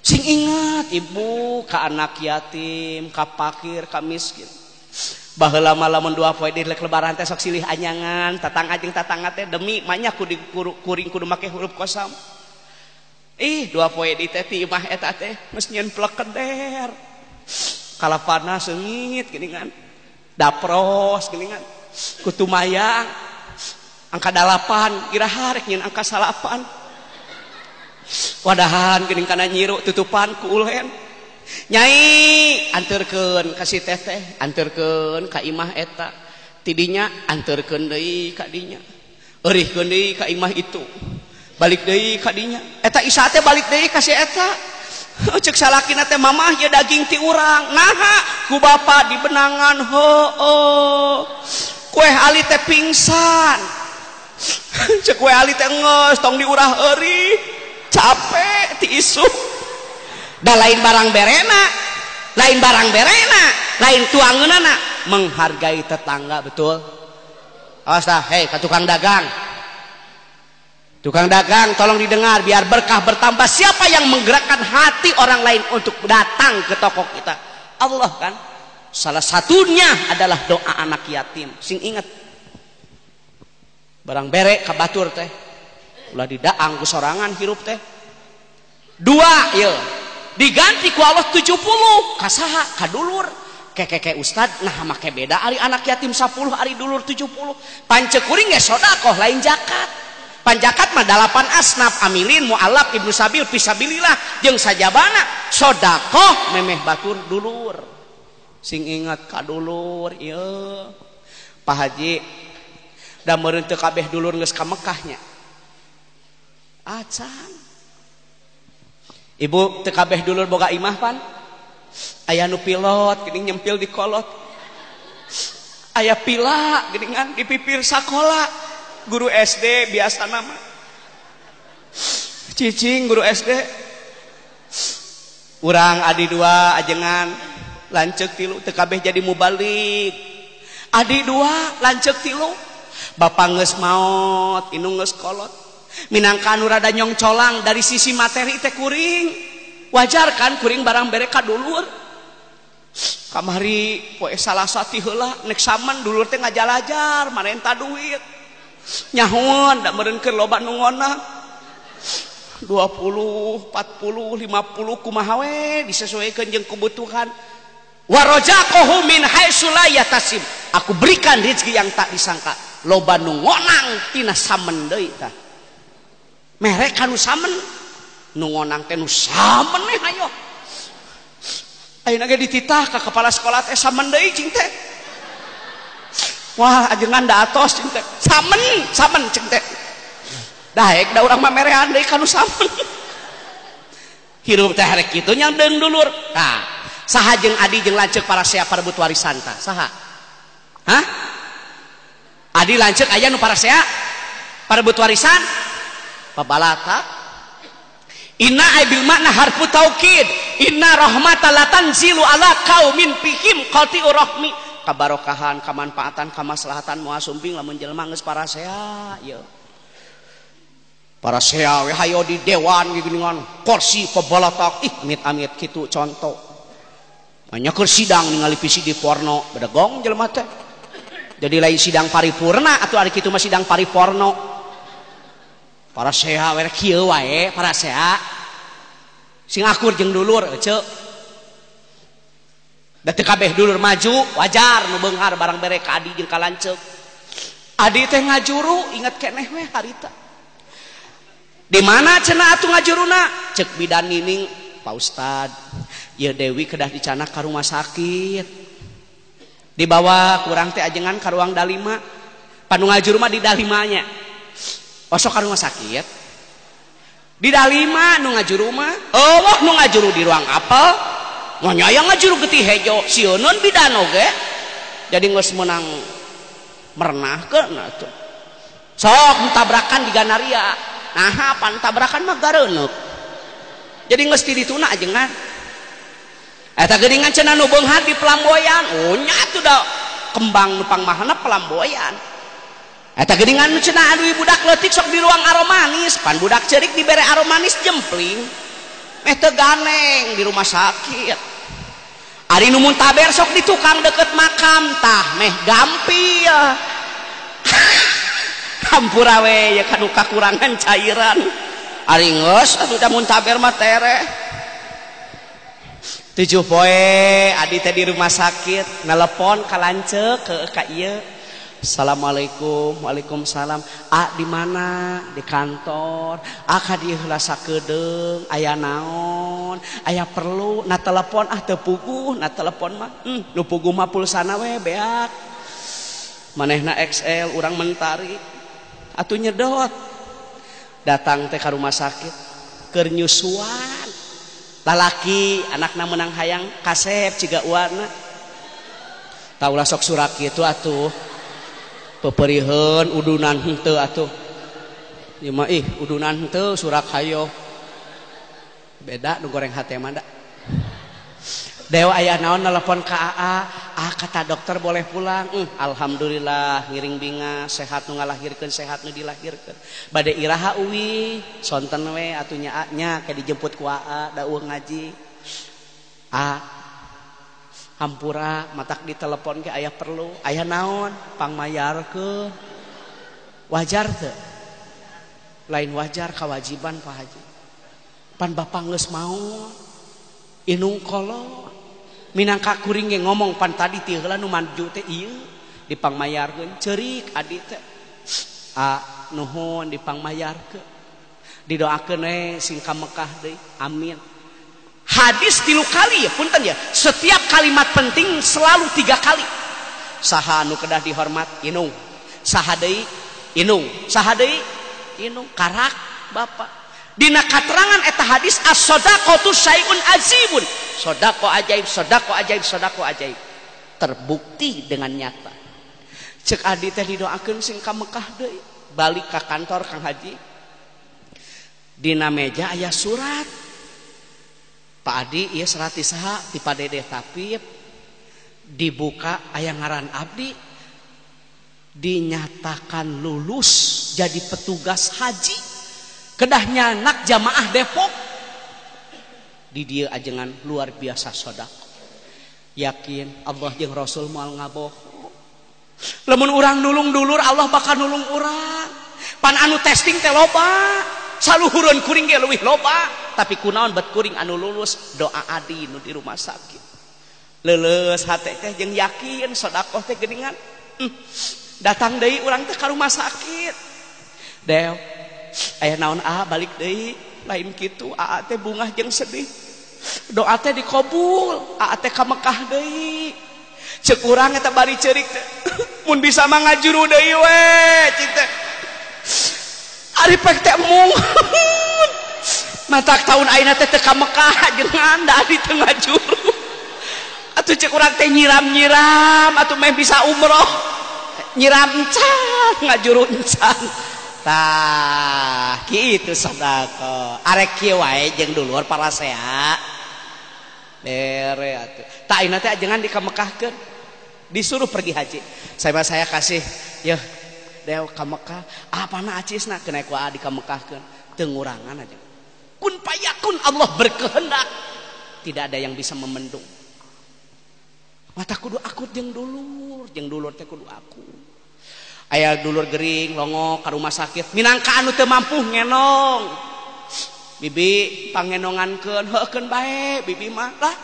Sing ingat ibu ka anak yatim, ka pakir, ka miskin. Baheula mah lamun dua poe di lebaran teh sok silih anyangan, tatangga jeung tatangga teh demi manya kudu kuring kudu make huruf kosam. Ih, dua poe di teh ti imah eta teh geus nyieun plekeder. Kalapana seungit geuningan. Dapros geuningan. Kutumayang angka 8 iraha rek nyieun angka 9. Wadahan geuning kana nyiru tutupan ku ulen. Nyai anterkeun ka si teteh, anterkeun ka imah eta. Tidinya anterkeun deui ka dinya. Eurihkeun deui ka imah itu. Balik deui ka dinya. Eta isa teh balik deui ka si eta. Ceuk salakina teh mamah ye daging ti urang. Naha ku bapa di benangan heueuh. Kueh ali teh pingsan. Ceuk kue ali teh geus tong diurah eurih. Capek ti isuk. Da lain barang berena, lain barang berena, lain tuangeunana, menghargai tetangga betul. Awas dah, hei ka tukang dagang. Tukang dagang tolong didengar biar berkah bertambah. Siapa yang menggerakkan hati orang lain untuk datang ke toko kita? Allah kan. Salah satunya adalah doa anak yatim. Sing ingat. Barang bere ka batur teh. Ulah didaang ku sorangan hirup teh. Dua ieu. Diganti ku Allah 70 kasaha kadulur kekeke ustad nah make beda ari anak yatim 10 ari dulur 70 pancek kuring ge sedekah lain zakat. Panjakat mah 8 asnaf amilin mualaf ibnu sabil fisabilillah jeung sajabana sedekah memeh batur dulur. Sing ingat ka dulur ieu Pak Haji da meureun teu kabeh dulur geus ka Mekah nya. Acan ibu teu kabeh dulur boga imah pan. Aya nu pilot geuning nyempil di kolot. Aya pila geuningan di pipir sakola. Guru SD biasa nama. Cicing guru SD. Urang adi dua ajengan. Lanceuk 3 teu kabeh jadi mubalik. Adi 2 lanceuk 3. Bapak geus maot, indung geus kolot. Minangka anu rada nyongcolang dari sisi materi teh kuring. Wajar kan kuring barang bere ka dulur. Kamari poe Salasa ti heula nek saman dulur teh ngajalajar marenta duit. Nyahoan da meureun keur loba nu ngonang. 20, 40, 50 kumaha we disesuaikan jeung kebutuhan. Warozaqahu min haitsu la yahtasib. Aku berikan rezeki yang tak disangka. Loba nu ngonang tina samen deui tah. Mere ka nu samen, nu ngonang teh nu samen we hayo. Ayeuna ge dititah ka kepala sekolah teh samen deui cing teh. Wah, ajengan da atos cing teh. Samen, samen cing teh. Daek da urang mah merehan deui ka nu samen. Hirup teh rek kitu nya deung dulur. Tah, saha jeung adi jeung lanceuk parasea parebut warisan tah? Saha? Hah? Adi lanceuk aya nu parasea parebut warisan? Pabalata. Inna ay bil makna harfu taukid. Inna rahmata la tanzilu ala qaumin fihim qati'u rahmi. Kabarokahan, kamanfaatan, kamaslahatan moal sumping lamun jelema geus parasea ieu. Parasea we hayo di dewan geuningan kursi pabalatak ih amit-amit kitu contoh. Banyak keur sidang ningali visi di porno bedegong jelema teh. Jadi lain sidang paripurna atuh ari kitu mah sidang pariporno. Parasea we kieu wae parasea. Sing akur jeung dulur eceu. Da teu kabeh dulur maju wajar nu beunghar barang bere ka adi jeung ka lanceuk. Adi teh ngajuru inget keneh we harita. Di mana cenah atuh ngajuruna? Cek bidan nining, Pak Ustad, ieu Dewi kedah dicanak ka rumah sakit. Dibawa kurang teh ajengan ka ruang dalima. Panu ngajuru mah di dalimanya. Osok ka rumah sakit. Di dalima nu ngajuru mah, eueuh nu ngajuru di ruang apel. Moal aya ngajuru getih hejo, sieuneun bidan oge. Jadi geus meunang merenahkeun atuh. Sok tabrakan di Ganaria. Nah, pan tabrakan mah gareuneup. Jadi geus ti dituna ajengan. Eta geuningan cenah nu beunghar di pelamboyan. Oh nya atuh da kembang nu pangmahana pelamboyan. Eta geuningan nu cenah anu budak leutik sok di ruang aromanis, pan budak ceurik dibere aromanis jempling. Meh teu ganeng di rumah sakit. Ari nu muntaber sok di tukang deket makam tah meh gampil. Hampura we ya kanu kakurangan cairan. Ari geus atuh da muntaber mah tereh. 7 poe adi teh di rumah sakit nelepon ka lanceuk ka ieu. Assalamualaikum, waalaikumsalam. A di mana? Di kantor. A ka dieu heula sakedeung, aya naon? Aya perlu na telepon ah teu puguh, na telepon mah. Nu puguh mah pulsana we beak. Manehna XL urang mentari. Atuh nyedot. Datang teh ka rumah sakit keur nyusuan. Lalaki anakna meunang hayang kasep ciga uana. Tah ulah sok surak kitu atuh. Peperiheun udunan henteu atuh. Ieu mah ih udunan henteu surak hayo. Beda nu goreng hate mah da. Dewa aya naon nelpon ka AA, ah kata dokter boleh pulang. Alhamdulillah ngiring binga sehat nu ngalahirkeun sehat nu dilahirkeun. Bade iraha uwi sonten we atuh nya nya ke dijemput ku AA da eueuh ngaji. A hampura matak ditelepon ke aya perlu, aya naon pangmayarkeun. Wajar teu? Lain wajar kewajiban Pak Haji. Pan bapak geus maot. Inung kolot. Minangka kuring ge ngomong pan tadi ti heula nu maju teh ieu dipangmayarkeun ceurik adi teh. A nuhun dipangmayarkeun. Didoakeun we sing ka Mekah deui. Amin. Hadis 3 kali ya punten ya. Setiap kalimat penting selalu 3 kali. Saha anu kedah dihormat inung. Saha deui inung. Saha deui inung karak bapak. Dina katerangan eta hadis as-shadaqatu syai'un azimun. Sedekah ajaib, sedekah ajaib, sedekah ajaib. Terbukti dengan nyata. Cek adi teh didoakeun sing ka Mekah deui. Balik ka kantor Kang Haji. Dina meja aya surat. Pak Adi ieu surat ti saha? Ti Pak Dedeh Tapip. Dibuka aya ngaran abdi, dinyatakan lulus jadi petugas haji. Kedah nyanak jamaah Depok. Di dieu ajengan luar biasa sedekah. Yakin Allah jeung Rasul moal ngabohong. Lamun urang nulung dulur Allah bakal nulung urang. Pan anu testing teh loba, saluhureun kuring ge leuwih loba, tapi kunaon bet kuring anu lulus doa adi nu di rumah sakit. Leuleus hate teh jeung yakin sedekah teh geuningan. Datang deui urang teh ka rumah sakit. Dew, aya naon ah balik deui, lain kitu aa teh bungah jeung sedih. Doa teh dikabul, aa teh ka Mekah deui. Ceuk urang eta bari ceurik teh. Mun bisa mah ngajuru deui we cik teh. Ari pek teh mung. Matak taun ayeuna teh teu ka Mekah jeung da adi teu ngajuru. Atuh cek urang teh nyiram-nyiram atuh meh bisa umroh. Nyiram encan, ngajuru encan. Tah, kitu sedekah. Arek kieu wae jeung dulur parasea. Bere atuh. Tah ayeuna teh ajengan dikamekahkeun. Disuruh pergi haji. Saya kasih yeuh dew ka Mekah. Apana acisna kena ku aa dikamekahkeun. Teu ngurangan aja. Kun payakun Allah berkehendak. Tidak ada yang bisa memendung. Mata kudu akut jeung dulur teh kudu aku. Aya dulur gering longok ka rumah sakit, minangka anu teu mampu ngenong. Bibi pangenongankeun, heukeun bae bibi mah lah.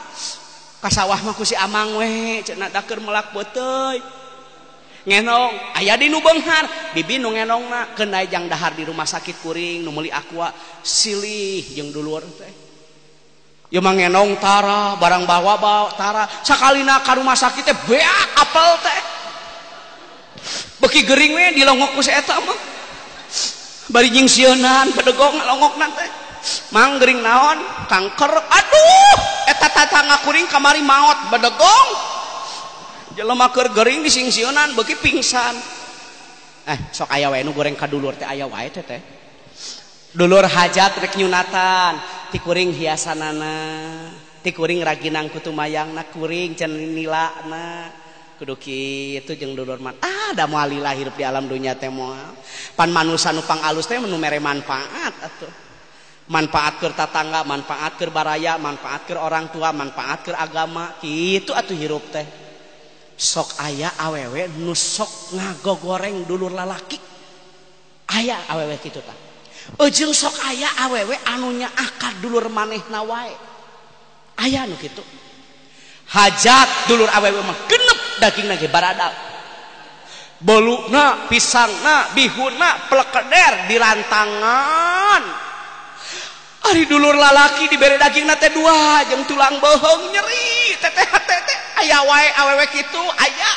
Ka sawah mah ku si amang we cenah da keur melak beuteui. Ngenong, aya di nu beunghar, bibi nu ngenongna keun jang dahar di rumah sakit kuring nu meuli aqua silih jeung dulur teh. Ieu mah ngenong tara, barang bawa bawa tara, sakalina ka rumah sakit teh beak apel teh. Beki gering we dilongok ku si eta mah. Bari nyingsieunan bedegong ngalongokna teh. Mang gering naon? Kanker. Aduh, eta tatangga kuring kamari maot bedegong. Jelema keur gering disingsieunan beuki pingsan. Sok aya wae nu goreng ka dulur teh aya wae teh teh. Dulur hajat rek nyunatan, ti kuring hiasanana, ti kuring raginang kutumayangna, kuring cenah nilana. Kudu kitu jeung dulur mah. Ah, da moal lila hirup di alam dunya teh moal. Pan manusa nu pangalus teh nu mere manfaat atuh. Manfaat keur tatangga, manfaat keur baraya, manfaat keur orang tua, manfaat keur agama, kitu atuh hirup teh. Sok aya awewe nu sok ngagogoreng dulur lalaki. Aya awewe kitu tah. Ujung sok aya awewe anu nyaah ka dulur manehna wae. Aya nu kitu. Hajat dulur awewe mah genep dagingna ge baradal. Boluna, pisangna, bihunna, plekeder dirantangan. Ari dulur lalaki dibere dagingna teh dua jeung tulang beuheung nyeri teteh teh aya wae awewe kitu aya.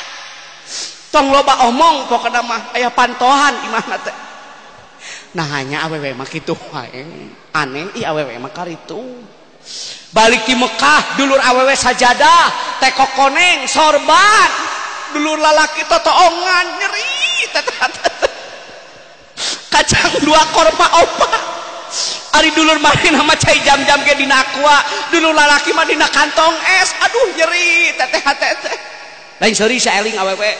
Tong loba omong pokona mah aya pantohan imahna teh. Nah hanya awewe mah kitu wae. Aneh ih awewe mah karitu. Balik di Mekah dulur awewe sajadah, teko koneng, sorban. Dulur lalaki totoongan nyeri teteh. Kacang dua korma opat. Ari dulur manehna mah cai jam-jam ge dina aqua, dulur lalaki mah dina kantong es. Aduh nyeri teteh teteh. Lain seuri saeling awewe.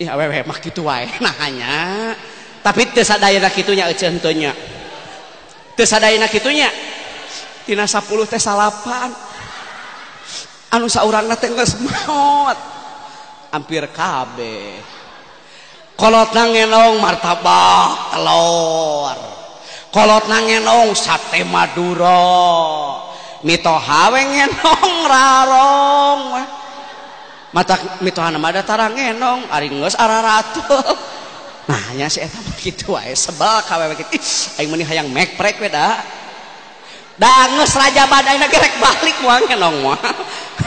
Ih awewe mah kitu wae nah hanya. Tapi teu sadayana kitu nya euceuh henteu nya. Teu sadayana kitu nya. Tina 10 teh 8. Anu saurangna teh geus maot. Hampir kabeh. Kolotna ngenong martabak telur. Kolotna ngenong sate Madura. Mitoha we ngenong rarong. Mata mitohana mah da tara ngenong, ari geus araratul. Nah nya si eta mah kitu wae sebel ka wewe kitu. Aing meuni hayang mekprek we da. Da geus raja badai na ge rek balik moal ngenong mah.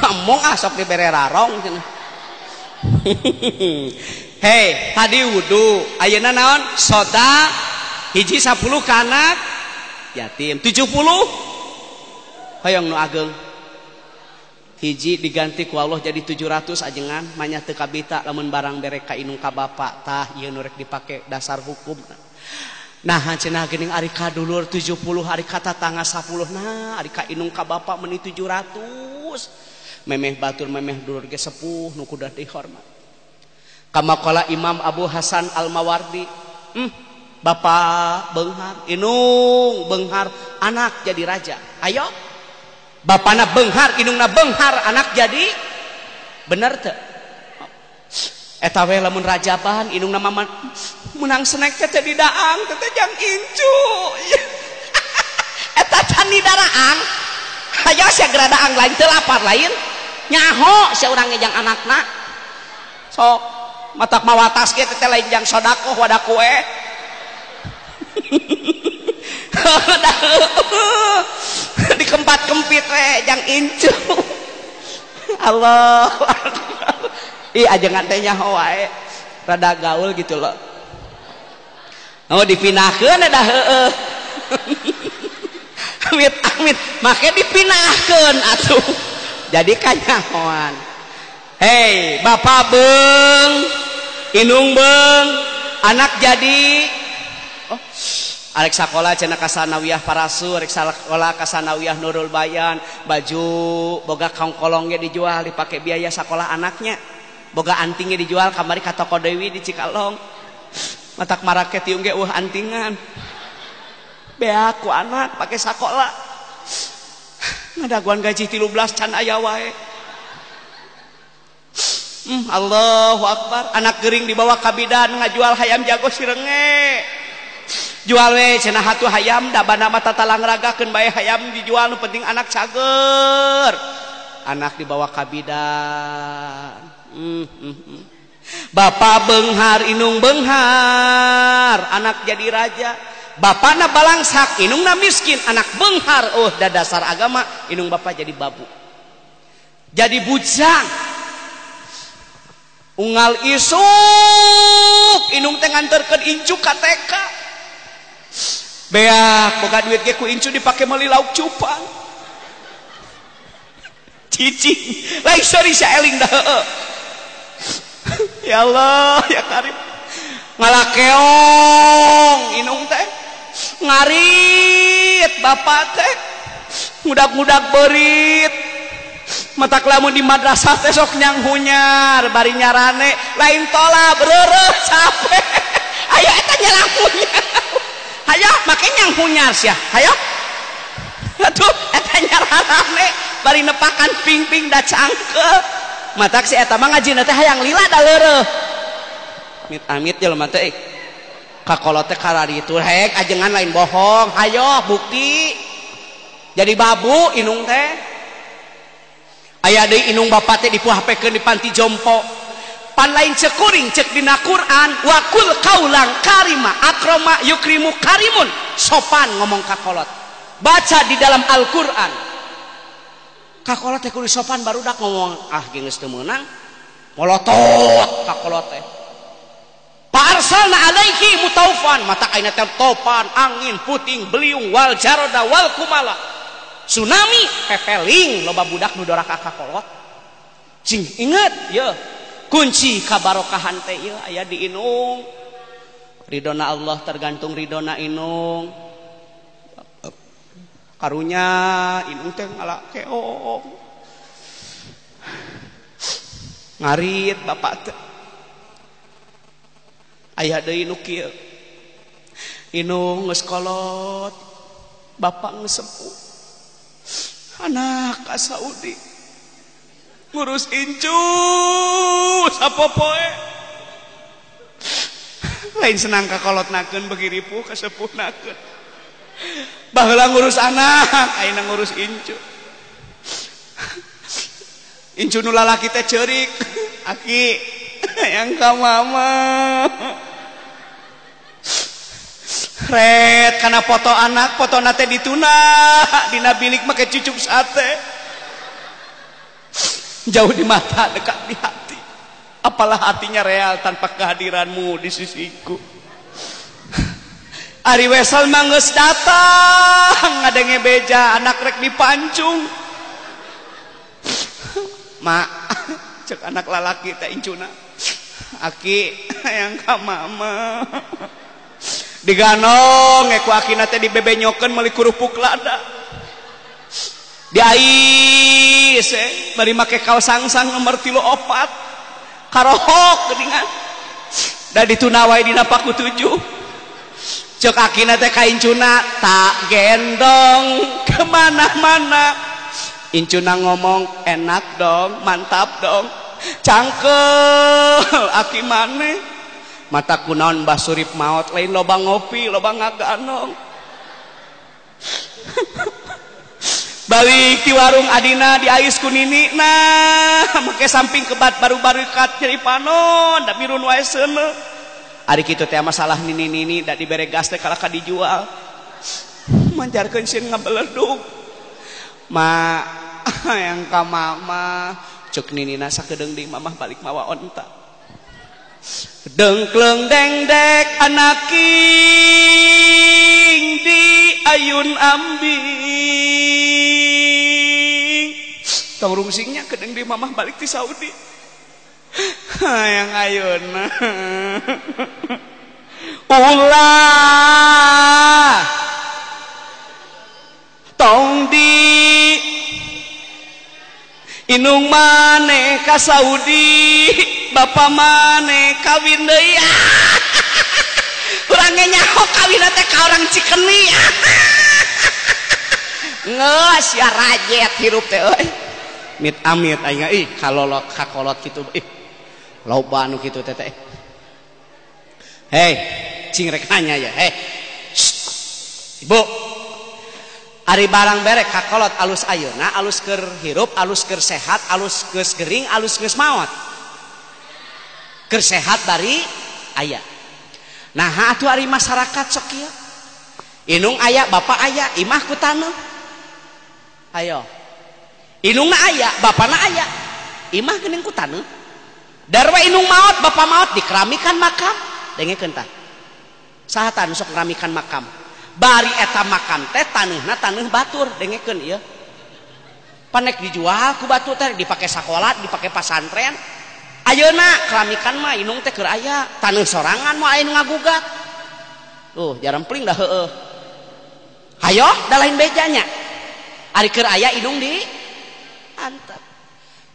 Among ah sok dibere rarong cenah. Hei, tadi wudu, ayeuna naon? Soda hiji 10 ka anak yatim, 70 hoyong nu ageng. Hiji diganti ku Allah jadi 700 ajengan, manya teu kabita lamun barang bere ka indung ka bapak tah ieu nu rek dipake dasar hukum. Nah cenah geuning ari ka dulur 70 ari ka tatangga 10 nah ari ka indung ka bapak meuni 700. Memeh batur memeh dulur ge sepuh nu kudu dihormat. Kama qala Imam Abu Hasan Al-Mawardi, bapak beunghar, inung beunghar, anak jadi raja. Ayo. Bapana beunghar, inungna beunghar, anak jadi bener teu? Eta we lamun rajaban inungna mama menang snack teh teh didaang teh teh jang incu. Eta can didaraang. Hayo sia geradaang lain teu lapar lain. Nyaho sia urang ge jang anakna. Sok matak mawatas ge teh lain jang sodakoh wadah kue. Dikempat-kempit we jang incu. Allah. Ih ajengan teh nyaho wae. Rada gaul gitu loh. Oh dipinahkeun da heueuh. Amit amit make dipinahkeun atuh. Jadi kanyahoan. Hei, bapak beung, inung beung, anak jadi oh arek sakola cenah ka Sanawiyah Parasu, arek sakola ka Sanawiyah Nurul Bayan, baju boga kongkolong ge dijual dipake biaya sakola anaknya. Boga antingnya dijual kamari ka toko Dewi di Cikalong. Matak marake tiung ge eueuh antingan. Beak ku anak pake sakola. Ngadaguan gaji 13 can aya wae. Allahu Akbar, anak gering dibawa ka bidan ngajual hayam jago sirenge. Jual we cenah hatu hayam da bana mah tatalang ragakeun bae hayam dijual nu penting anak cager. Anak dibawa ka bidan. Bapak beunghar inung beunghar, anak jadi raja. Bapana balangsak, inungna miskin, anak beunghar. Oh, da dasar agama inung bapak jadi babu. Jadi bujang. Unggal isuk inung teh nganterkeun incu ka TK. Beak boga duit ge ku incu dipake meuli lauk cupang. Cicing, lain sorry sia eling dah heueuh. Ya Allah, ya Karim. Ngalakeong inung teh. Ngarit bapak teh. Ngudak-ngudak beurit. Matak lamun di madrasah teh sok nyanghunyar bari nyarane lain tolab reureuh capek. Ayo eta nyalanghunyar. Hayo make nyanghunyar sia. Hayo. Aduh eta nyarane bari nepakan ping-ping da cangkeul. Matak si eta mah ngajina teh hayang lila da leureuh. Amit-amit jelema teh kakolot teh kararitu hek ajengan lain bohong. Hayo bukti. Jadi babu inung teh. Aya deui inung bapak teh dipuhapekeun di panti jompo. Pan lain cek kuring cek dina Quran wa kul kaulang karima akroma yukrimu karimun, sopan ngomong kakolot. Baca di dalam Al-Qur'an. Kakolot teh kudu sopan barudak ngomong ah geus teu meunang. Molotot kakolot teh. Fa arsalna alaihi mutaufan, mata aina teh topan, angin, puting, beliung, wal jaroda wal kumala. Tsunami pepeling loba budak nu doraka kakolot. Cing inget ye kunci kabarokahan teh ieu aya di inung. Ridona Allah tergantung ridona inung. Karunya inung teh ngalakeong. Ngarit bapak teh. Aya deui nu kieu. Inung geus kolot, bapak geus sepuh. Anak ka Saudi ngurus incu sapopoe. Lain senang kakolotnakeun beuki ripuh kasepuhnakeun. Baheula ngurus anak, ayeuna ngurus incu. Incu nu lalaki teh ceurik, aki hayang ka mama. Ret kana foto anak, fotona teh dituna dina bilik make cucuk sate. Jauh di mata, dekat di hati. Apalah artinya real tanpa kehadiranmu di sisiku. Ari Wesel mah geus datang ngadenge beja anak rek dipancung. Mak, cek anak lalaki teh incuna. Aki hayang ka mama. Diganong ku akina teh dibebenyokeun meuli kerupuk lada. Diais Geulis bari make kaos sangsang nomor 3 4 karohok geuningan. Da dituna wae dina paku 7. Cek akina teh ka incuna tak gendong kemana-mana. Incuna ngomong enak dong, mantap dong. Cangkel aki maneh. Mata kunaon Mbah Surip maot lain loba ngopi, loba ngaganong. Balik di warung adina diais ku nini nah make samping kebat baru-baru kat nyeri panon da mirun wae seuneu. Ari kitu teh masalah nini-nini da dibere gas teh kalaka dijual. Manjarkeun sieun ngabeledug. Ma yang ka mama cek ninina sakedeung deui mamah balik mawa onta. Dengkleng dengdek anaking di ayun ambing. Tong rungsingnya kedeng di mamah balik ti Saudi. Hayang ayun. Ulah tong di inung maneh ka Saudi, bapa maneh kawin deui. Urang ge nyaho kawin teh ka orang Cikeni. Geus sia rajet hirup teh euy. Mit amit aing ih kalolot kakolot kitu ih. Loba anu kitu teh teh. Hei, cing rek nanya ya. Hei. Ibu. Ari barang berek kakolot alus ayeuna, alus keur hirup, alus keur sehat, alus geus gering, alus geus maot. Keur sehat bari aya. Nah, atuh ari masyarakat sok kieu. Inung aya, bapak aya, imah ku taneuh. Ayo. Inungna aya, bapana aya. Imah geuning ku taneuh. Darwa inung maot, bapak maot dikeramikan makam. Dengekeun tah. Saha tah nu sok ngeramikan makam? Bari eta makam teh taneuhna taneuh batur, dengekeun ieu. Panek dijual ku batur teh dipake sakola, dipake pasantren. Ayeuna keramikan mah inung teh keur aya, taneuh sorangan moal aya nu ngagugat. Tuh, jarempling dah heueuh. Hayo, da lain bejanya. Ari keur aya inung di antep.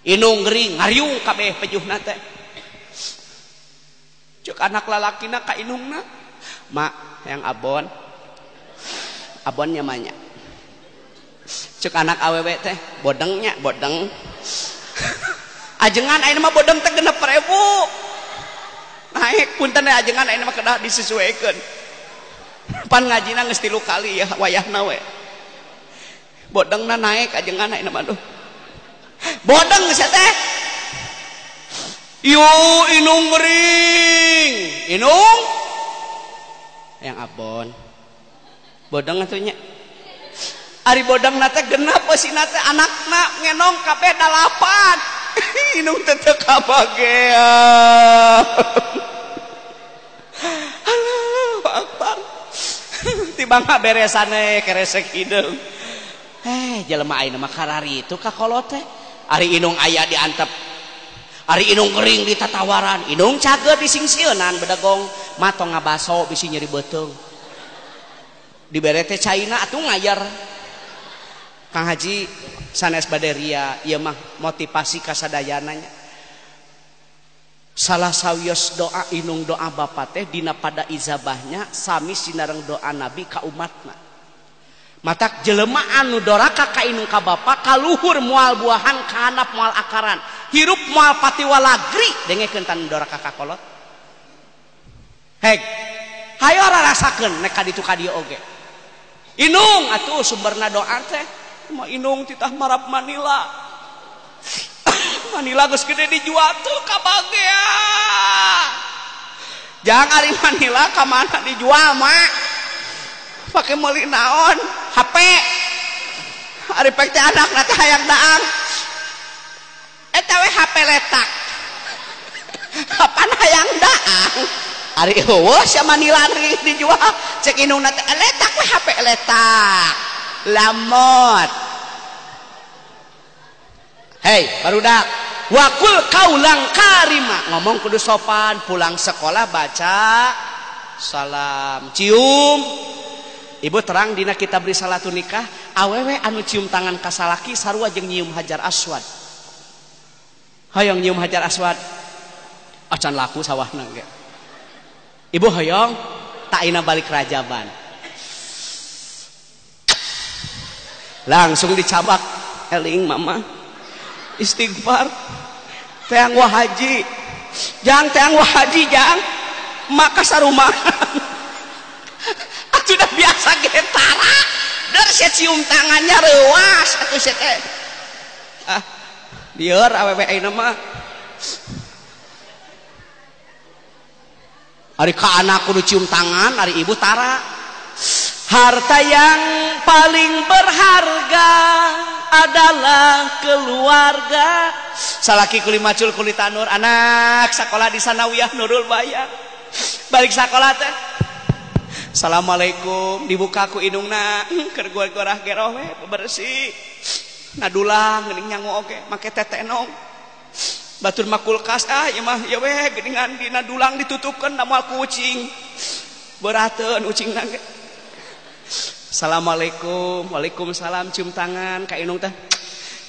Inung gering ngariung kabeh pejuhna teh. Cek anak lalakina ka inungna, "Mak, hayang abon." Abonnya manya. Cek anak awewe teh, bodengnya, bodeng. Ajengan ayeuna mah bodeng teh 6.000. Naik punten ajengan ayeuna mah kedah disesuaikeun. Pan ngajina geus 3 kali ya wayahna we. Bodengna naik ajengan ayeuna mah duh. Bodeng geus teh. Yo inung gering. Inung yang abon. Bodeng atuh nya. Ari bodeng na teh genep eusina teh anakna ngenong kabeh 8. Inung teh teu kabagean. Allahu akbar. Tibang ngaberesane keresek hideung. Jelema ayeuna mah karari itu ka kolot teh. Ari inung aya diantep. Ari inung gering ditatawaran, inung cageur disingsieunan bedegong, mah tong ngabaso bisi nyeri beuteung. Dibere teh caina atuh ngayar. Kang Haji sanes bade ria, ieu mah motivasi kasadayana nya. Salah sawios doa inung doa bapa teh dina pada izabahnya sami sinareng doa Nabi ka umatna. Matak jelema anu doraka ka inung ka bapa kaluhur moal buahan kahanap moal akaran, hirup moal patiwalagri dengekeun tan doraka ka kolot. Heg, hayo rarasakeun nek ka ditu ka dieu oge. Inung atuh sumberna doa teh mah inung titah marap Manila. Manila geus gede dijual tuh kabagean. Jangan ari Manila ka mana dijual mak. Pake meuli naon? HP. Ari pek teh anakna teh hayang daang. Eta we HP letak. Kapan hayang daang? Ari eueuh sia Manila dijual cek indungna teh letak we HP letak. Lamot. Hei, barudak. Wakul kaulang karima. Ngomong kudu sopan, pulang sekolah baca salam, cium. Ibu terang dina kitab risalatun nikah, Awewe anu cium tangan ka salaki sarua jeung nyium hajar aswad. Hoyong nyium hajar aswad. Acan laku sawahna ge. Ibu hoyong tak ayeuna balik rajaban. Langsung dicabak eling mama. Istighfar. Teang wah haji. Jang teang wah haji jang. Maka sarumahan. Sudah biasa getara. Der sia cium tangannya reuas atuh sia teh. Ah, lieur awewe ayeuna mah. Ari ka anak kudu cium tangan, ari ibu tara. Harta yang paling berharga adalah keluarga. Salaki kuli macul kuli tanur, anak sekolah di Sanawiyah Nurul Bayan. Balik sekolah teh. Assalamualaikum, dibuka ku indungna, keur gorah geroh we bersih. Nadulang geuning nyangu oge, make tetenong. Batur mah kulkas ah ieu mah ieu we geuningan dina dulang ditutupkeun da moal ku ucing. Berateun ucingna ge. Assalamualaikum, waalaikumsalam, cium tangan ka indung teh.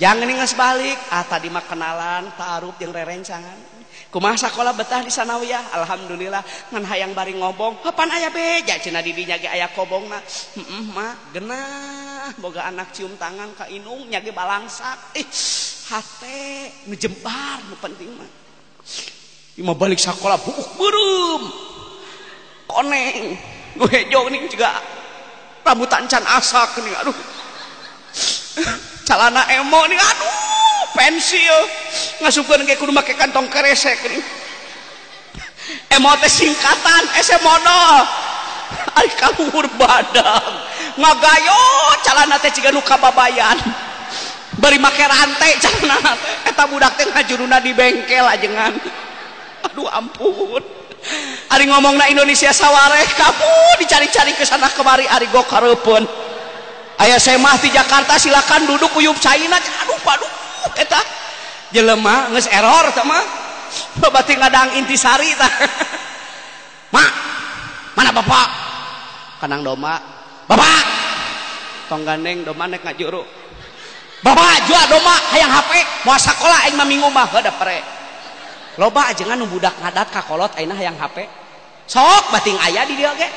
Jangan geus balik, ah tadi mah kenalan, ta'aruf jeung rerencangan. Kumaha sakola betah di Sanawiyah? Alhamdulillah, ngan hayang bari ngobong. Hapan aya beja cenah di dinya ge aya kobongna. Heeh mah genah boga anak cium tangan ka indung nya ge balangsak. Ih, hate nu jembar nu penting mah. Ieu mah balik sakola buuk beureum. Koneng, nu hejo ning juga rambutan can asak nih aduh. Calana emo nih aduh. Pensil ngasupkeun ge kudu make kantong keresek nih. Emo teh singkatan ese modal. Ari kaluhur badan. Ngagayo calana teh ciga nu kababayan. Bari make rantai calana teh. Eta budak teh ngajuruna di bengkel ajengan. Aduh ampun. Ari ngomongna Indonesia sawareh kamu dicari-cari ke sana kemari ari go kareupeun. Aya semah di Jakarta silakan duduk uyup caina. Aduh aduh. Eta jelema geus error teh mah. Berarti ngadang intisari tah. Mak, mana bapak? Kanang domba. Bapak. Tong gandeng domba nek ngajuru. Bapak jual domba hayang HP, moal sakola aing mah minggu mah heuh da pere. Loba ajengan nu budak ngadat ka kolot ayeuna hayang HP. Sok bating aya di dieu ge.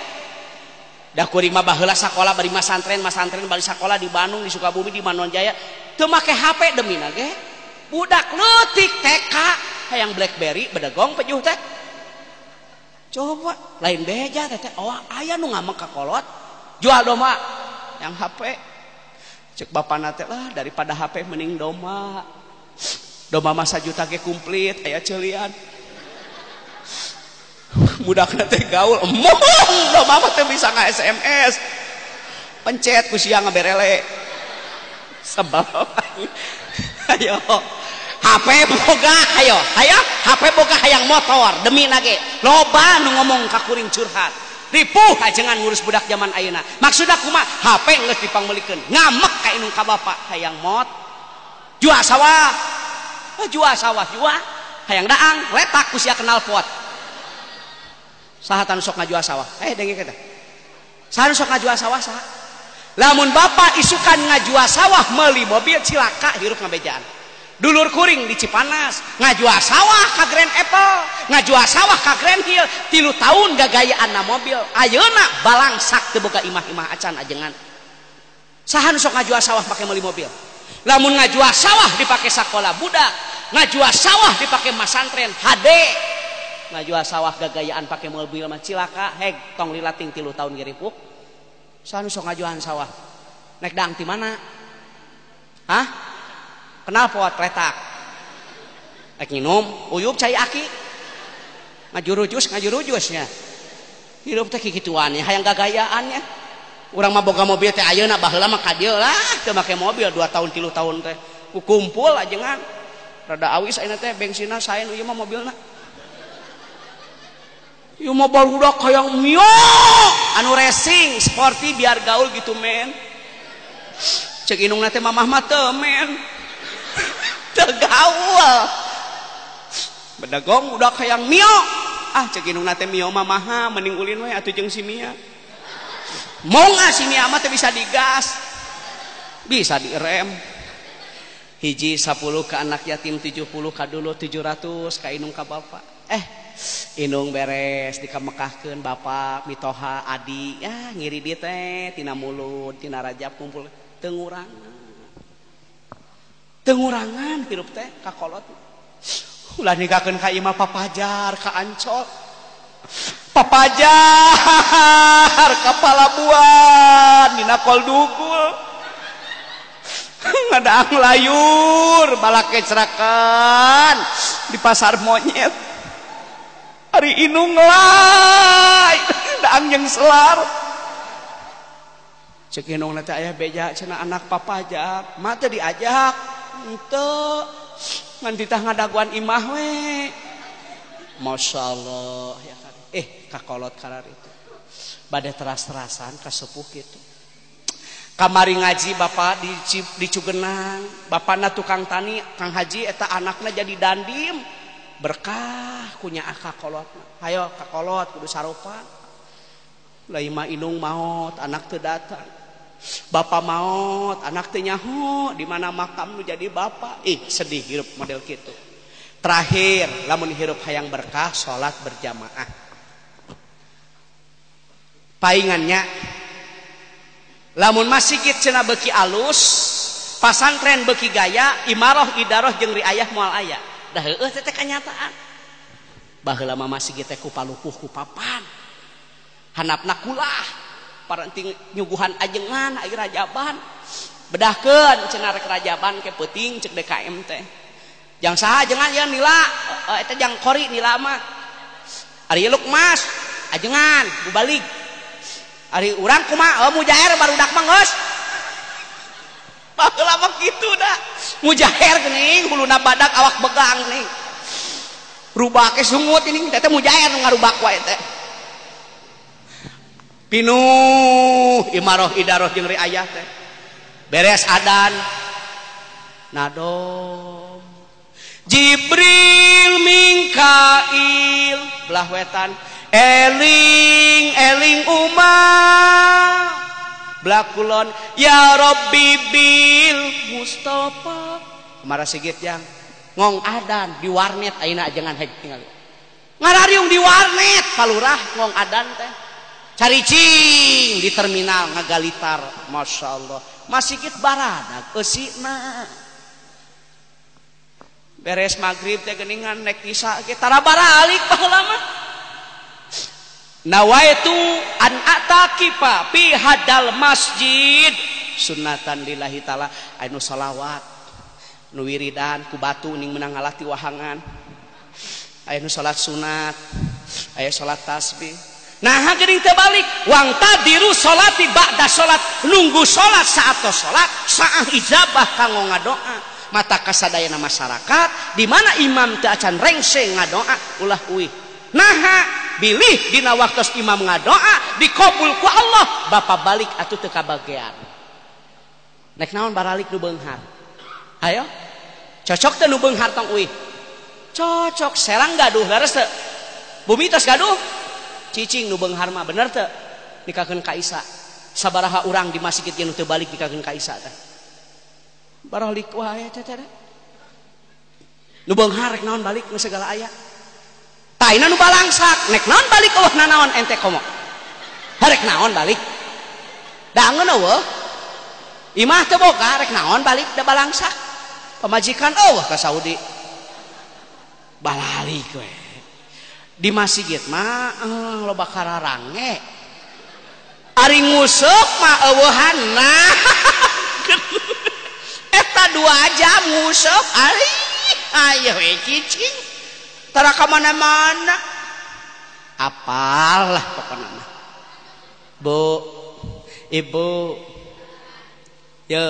Da kuring mah baheula sakola bari masantren bari sakola di Bandung, di Sukabumi, di Manonjaya. Teu make HP demina ge. Budak leutik TK hayang BlackBerry bedegong pejuh teh. Coba lain beja teh teh oh aya nu ngamek ka kolot jual domba yang HP. Cek bapana teh lah daripada HP mending domba. Domba mah sajuta ge komplit aya ceulian. Budakna teh gaul emong domba mah teh bisa nga-SMS. Pencet ku sia ngaberele. Sebab ayo HP boga ayo ayo HP boga hayang motor demi nage loba nu ngomong ka kuring curhat ripuh ajengan ngurus budak zaman ayeuna maksudna kumaha HP geus dipangmeulikeun ngamek ka indung ka bapak hayang mot jual sawah oh, jual sawah jual hayang daang letak ku sia kenal pot saha tanu sok ngajual sawah denge kita saha nu sok ngajual sawah saha lamun bapak isukan ngajual sawah meuli mobil cilaka hirup ngabejaan. Dulur kuring di Cipanas ngajual sawah ka Grand Apple, ngajual sawah ka Grand Hill, 3 tahun gagayaan na mobil. Ayeuna balangsak teu boga imah-imah acan ajengan. Saha nu sok ngajual sawah make meuli mobil? Lamun ngajual sawah dipake sakola budak, ngajual sawah dipake masantren HD. Ngajual sawah gagayaan pake mobil mah cilaka, heg tong lilating 3 tahun ge ripuk. Saha nu sok ngajualan sawah? Nek dang ti mana? Hah? Kenal pot letak. Rek nginum, uyup cai aki. Ngajurujus nya. Hirup teh kikituan nya, hayang gagayaan nya. Urang mah boga mobil teh ayeuna baheula mah ka dieu lah, teu make mobil 2 tahun 3 tahun teh. Ku kumpul ajengan. Rada awis ayeuna teh bensinna saen ieu mah mobilna. Ieu mah barudak hayang Mio anu racing sporty biar gaul gitu men. Cek indungna teh mamah mah teu men. Teu gaul. Bedagong udah hayang Mio. Ah cek indungna teh Mio mah maha mending ulin we atuh jeung si Mia. Mong ah si Mia mah teu bisa digas. Bisa direm. Hiji 10 ke anak yatim, 70 ka dulu, 700 ka inung ka bapak. Inung beres dikamekahkeun bapak mitoha adi ya ngiri di teh tina mulud tina rajab kumpul teu ngurangan. Teu ngurangan hirup teh ka kolot. Ulah nikahkeun ka imah papajar ka Ancol. Papajar ka Palabuhan dina kol dugul. Ngadaang layur balak kecerakan di pasar monyet. Ari inung lain daang jeung selar. Cek inung teh aya beja cenah anak papajar, mah teu diajak. Henteu. Ngan ditah ngadaguan imah we. Masyaallah ya kan. Kakolot karar itu. Bade teras-terasan ka sepuh kitu. Kamari ngaji bapak di Cugenang, bapakna tukang tani, Kang Haji eta anakna jadi dandim. Berkah kunya kakolotna. Hayo kakolot kudu sarupa. Lah imah inung maot, anak teu datang. Bapak maot, anak teu nyaho di mana makam nu jadi bapak. Ih, sedih hirup model kitu. Terakhir, lamun hirup hayang berkah salat berjamaah. Paingannya lamun masjid cenah beuki alus, pasantren beuki gaya, imaroh idaroh jeung riayah moal aya. Dah heueuh teh kanyataan. Baheula mah masjid teh ku palupuh ku papan. Handapna kulah, paranting nyuguhan ajengan ai rajaban. Bedahkeun cenah rek rajaban ke peuting cek DKM teh. Jang saha ajengan ieu nila, eta jang kori nila mah. Ari luk mas, ajengan bubalik. Ari urang kumaha mujaher barudak mah geus. Baheula mah kitu da. Mujaher geuning huluna badak awak begang nih. Rubake sungut ini teh mujaher nu ngarubak wae teh. Pinuh imaroh idaroh jeung riayah teh. Beres adan. Nadom. Jibril Mikail belah wetan. Eling eling umah belakulon ya Rabbi bil Mustafa. Kemara sigit yang ngong adan di warnet ayeuna jangan hek tinggal ngarariung di warnet palurah ngong adan teh caricing di terminal ngagalitar. Masya Allah masigit baradag eusina beres maghrib teh geuningan nek isya ge tara baralik baheula mah. Nawaitu an atakifa fi hadal masjid sunnatan lillahi taala. Anu salawat nu wiridan ku batu ning menang ngalati wahangan, aya nu salat sunat, aya salat tasbih. Nah geuning teu balik wang tadiru salati ba'da salat, nunggu salat saat salat saah ijabah kanggo ngadoa. Mata kasadayana masyarakat di mana imam teu acan rengse ngadoa ulah uih. Naha bilih dina waktos imam ngadoa dikabul ku Allah, bapak balik atuh teu kabagean. Nek naon baralik nu beunghar? Ayo. Cocok teu nu beunghar tong uih? Cocok, serang gaduh leres teu? Bumi tos gaduh? Cicing nu beunghar mah bener teu? Nikahkeun ka Isa. Sabaraha urang di masjid nu teu balik nikahkeun ka Isa teh. Baralik wae teh teh. Nu beunghar rek naon balik nu segala aya. Taina nu balangsak, nek naon balik eueuh nanaon ente komo. Harek naon balik? Dangeun eueuh. Imah teu boga rek naon balik da balangsak. Pamajikan eueuh ka Saudi. Balalik we. Di masjid mah loba kararange. Ari nguseup mah eueuhanna. Eta 2 jam nguseup ari aya we cicing. Tara ka mana-mana. Apalah pokona mah. Bu, ibu. Ye.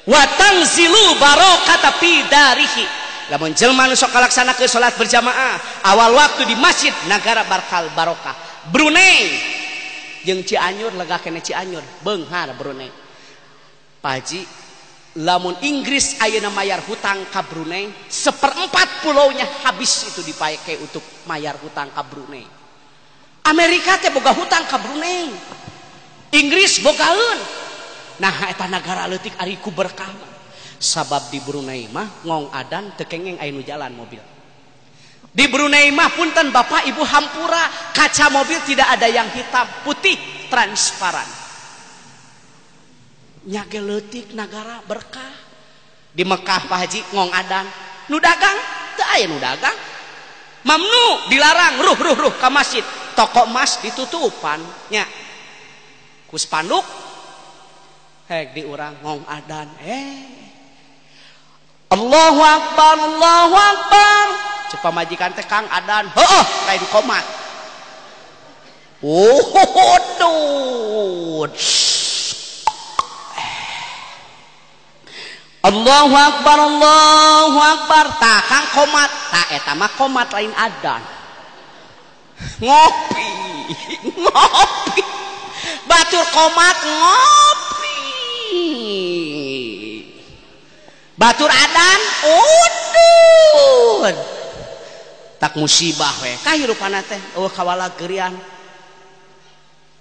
Wa tanzilu barakata fi darihi. Lamun jelema nu sok kalaksanakeun salat berjamaah awal waktu di masjid nagara barkal barokah. Brunei jeung Cianjur lega keneh Cianjur, beunghar Brunei. Pak Haji, lamun Inggris ayeuna mayar hutang ka Brunei, 1/4 pulaunya habis itu dipakai untuk mayar hutang ka Brunei. Amerika teh boga hutang ka Brunei. Inggris bogaeun. Nah eta nagara leutik ari ku berkah mah. Sabab di Brunei mah ngong adan teu kengeng aya nu jalan mobil. Di Brunei mah punten Bapak Ibu hampura, kaca mobil tidak ada yang hitam, putih transparan. Nya ge leutik nagara berkah. Di Mekah Pak Haji ngong adan, nu dagang teu aya nu dagang. Mamnu dilarang ruh ruh ruh ka masjid, toko emas ditutupan nya. Ku spanduk hek di urang ngong adan Allahu Akbar, Allahu Akbar. Cek pamajikan teh Kang adan, heueuh lain komat. Oh, duh. Allahu Akbar, Allahu Akbar. Tah Kang komat, tah eta mah komat lain adan. Ngopi, ngopi. Batur komat ngopi. Batur adan udun. Tak musibah we kahirupana teh eueuh kawalagerian.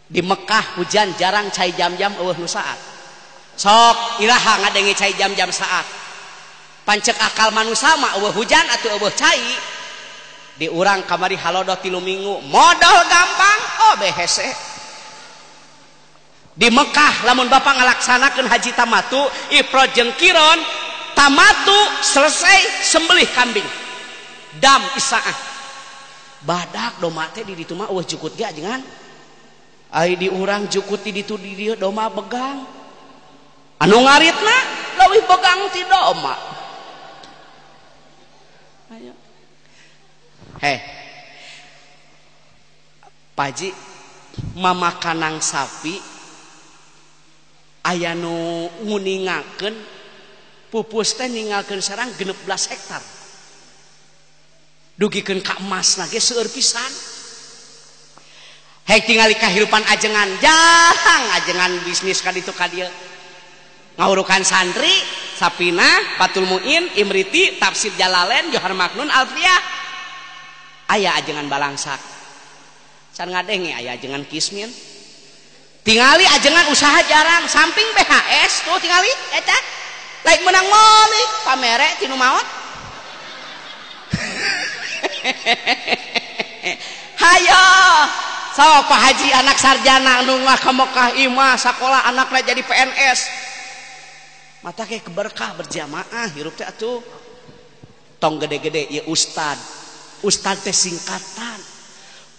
Di Mekah hujan jarang cai jam-jam eueuh nu saat. Sok iraha ngadenge cai jam-jam saat. Pancek akal manusia mah eueuh hujan atuh eueuh cai. Di urang kamari halodo 3 minggu modal gampang oh behese. Di Mekah lamun bapak ngalaksanakeun haji tamatu ifrad jeung kiron tamatu selesai sembelih kambing dam isaah badak domba teh di ditu mah eueuh jukut ge ajengan ai di urang jukut di ditu di dieu domba begang anu ngaritna leuwih begang ti domba. Ayo heh Paji mamakanang sapi aya nu nguningakeun pupus teh ninggalkeun sarang 16 hektar. Dugikeun ka emasna ge seueur pisan. Hek tingali kahirupan ajengan jarang ajengan bisnis ka ditu ka dieu. Ngawurukan santri, Sapina, Fathul Muin, Imriti, Tafsir Jalalain, Johar Maknun, Alfiyah. Aya ajengan balangsak. Can ngadenge aya ajengan kismin. Tingali ajengan usaha jarang samping BHS tuh tingali eta. Lain menang meuli pamere tinu maot. Hayo sok Pak Haji anak sarjana nu ka Mekah imah sakola anakna jadi PNS. Mata ke keberkah berjamaah hirup teh atuh. Tong gede-gede ieu ustad. Ustad teh singkatan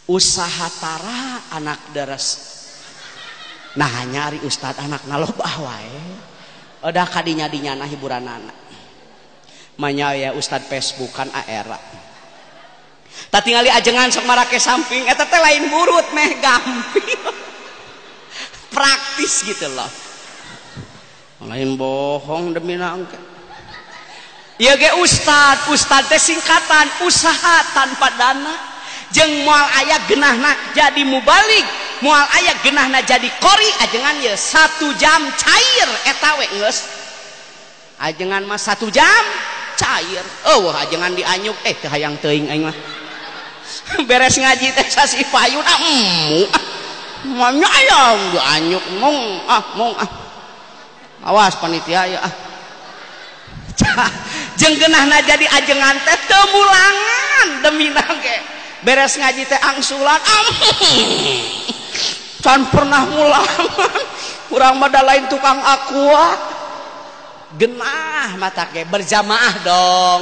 usaha tara anak deres. Nah nyari ustad anak nalobah wae. Udah kadinya-dinya nah hiburanana. Manya ya ustad Facebookan aera. Tatingali ajengan sok marake samping eta teh lain burut meh gampil. Praktis gitu loh. Lain bohong demi nangke. Ieu ge ustad, ustad teh singkatan usaha tanpa dana. Jeung moal aya geunahna jadi mubalig, moal aya geunahna jadi qori ajengan ye 1 jam cair eta we geus. Ajengan mah 1 jam cair. Eueuh ajengan dianyuk teu hayang teuing aing mah. Beres ngaji teh sasih payun ah emu. Manya aya dianyuk mong ah mong ah. Awas panitia ya ah. Jeung geunahna jadi ajengan teh teu mulangan demi nangke. Beres ngaji teh angsulan can pernah mulangan urang mah da lain tukang aqua genah mata ke berjamaah dong.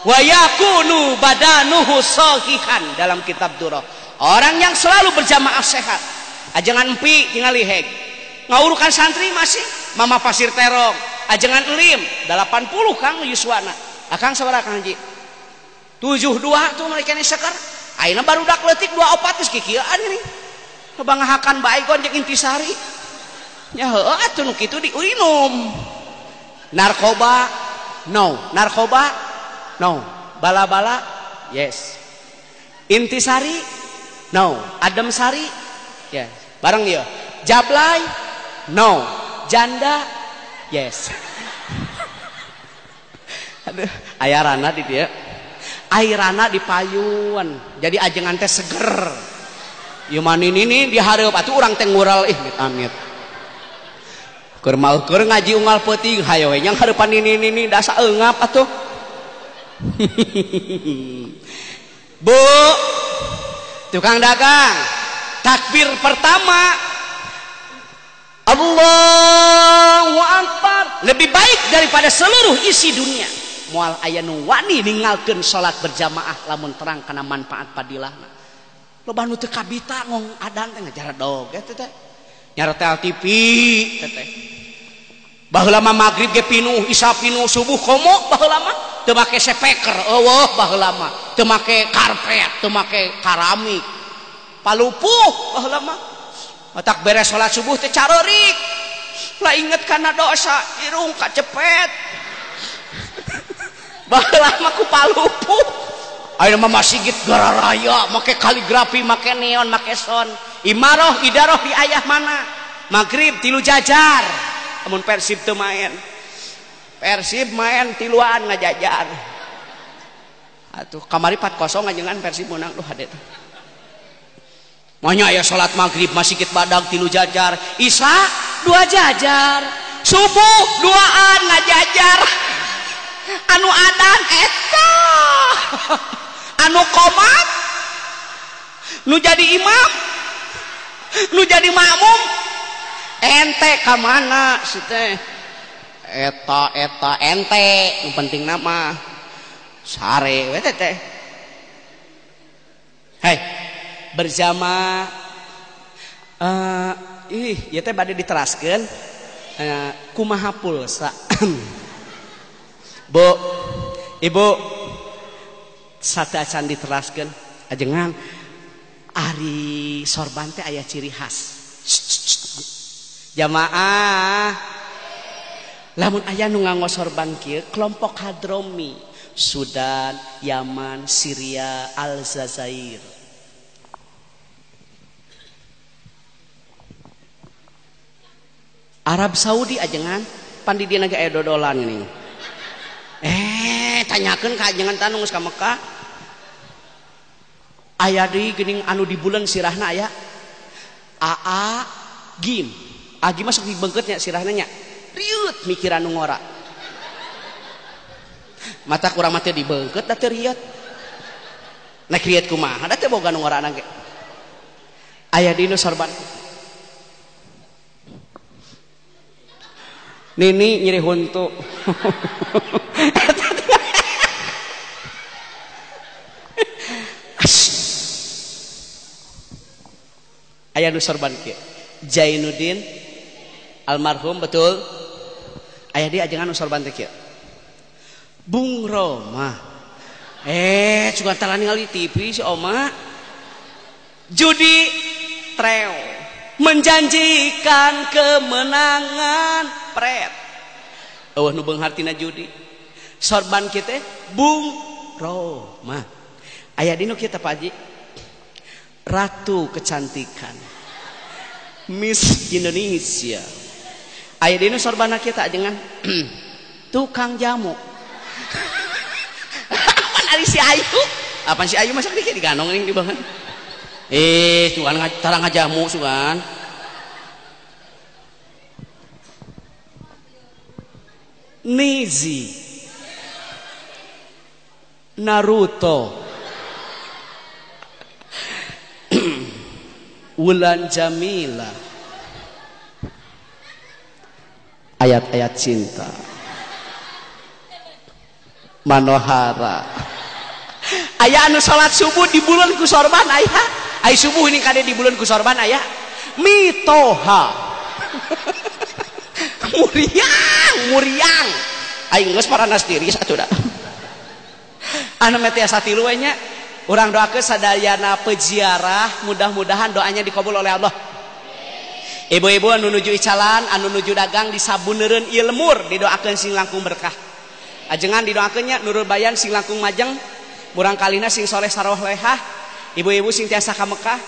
Wa yakunu badanuhu sahihan dalam kitab Durrah, orang yang selalu berjamaah sehat. Ajengan empi tingali heg ngawurukan santri masih mama pasir terong ajengan elim 80 Kang yuswana akang sabaraha Kang Haji 72 tuh mereka ini seker. Ayeuna barudak leutik 24 geus kikieuan ini. Kebangahakan bae gon jeung intisari. Nya heueuh atuh nu kitu diuinum. Narkoba no, narkoba no, bala-bala yes. Intisari no, Adem Sari yes. Bareng ieu. Jablay no, janda yes. Aduh, aya rana di dieu. Airana di payun jadi ajengan teh seger. Ieu manini dihareup atuh urang teh ngural ih amit-amit. Keur mal keur ngaji unggal peuting hayo we nyang hareupan nini-nini dasa eungap atuh. Bu, tukang dagang, takbir pertama Allahu Akbar lebih baik daripada seluruh isi dunia. Moal aya nu wani ninggalkeun salat berjamaah lamun terang kana manfaat padilahna. Loba nu teu kabita ngong adan teh ngajaradog eta teh. Nyaretel TV teh teh. Baheula mah magrib ge pinuh, isya pinuh, subuh komo baheula mah teu make speaker eueuh baheula mah, teu make karpet, teu make keramik. Palupuh baheula mah. Matak beres salat subuh teh carerik. Lah inget kana dosa, irung kacepet. Baheula mah ku palupuh. Ayeuna mah masigit gararaya, make kaligrafi, make neon, make sound. Imaroh idaroh di ayah mana? Magrib tilu jajar. Amun Persib teu main. Persib main tiluan ngajajar. Atuh kamari 4-0 ngajengan Persib menang duh hade teh. Manya aya salat maghrib masigit badag tilu jajar, isya dua jajar, subuh duaan ngajajar. Anu adan eta. Anu qomat nu jadi imam, nu jadi makmum ente ka mana si teh? Eta eta ente nu penting nama sare we teh. Hei, berjamaah ih ieu teh bade diteraskeun kumaha pulsa. Bu, ibu satu acan diteraskeun ajengan ari sorban teh aya ciri khas. Jamaah lamun aya nu nganggo sorban kieu kelompok Hadromi, Sudan, Yaman, Syria, Aljazair. Arab Saudi ajengan pan di dieu ge aya dodolan geuning. Tanyakeun ka ajengan tanu geus ka Mekah. Aya deui geuning anu di bulan sirahna aya AA Gim. Agi mah sok dibeungkeut nya sirahna nya. Riut mikiran nu ngora. Mata kurang mah teu dibeungkeut da teu riut. Nek riut kumaha da teu boga nu ngorana ge. Aya deui nu sorban. Nini nyeri huntu. Aya nu sorban kieu. Jainuddin almarhum betul. Aya dia ajengan nu sorban teh kieu. Bung Roma. Sugan tara ningali TV si Oma. Judi treo menjanjikan kemenangan pret. Eueuh nu beunghar tina judi. Sorban kieu teh Bung Roma. Aya dinu kieu teh Pak Haji. Ratu kecantikan Miss Indonesia. Aya dinu sorbana kita ajengan tukang jamu. Apaan ari si Ayu? Apaan si Ayu masak dikit diganong ning di bangan. Sugan tara ngajamu sugan. Nizi Naruto Wulan Jamila, ayat-ayat cinta, Manohara. Aya anu salat subuh di bulan ku sorban aya. Ai subuh ini kade di bulan ku sorban aya. Mitoha. Muriang, muriang. Aing geus paranas diri satu dah. Anu meh tiasa tilu we nya. Urang doakeun sadayana peziarah, mudah-mudahan doanya dikabul oleh Allah. Ibu-ibu anu nuju icalan, anu nuju dagang disabuneureun ilmur, didoakeun sing langkung berkah. Ajengan didoakeun nya Nurul Bayan sing langkung majeng, murang kalina sing soleh sarohlehah, ibu-ibu sing tiasa ka Mekah,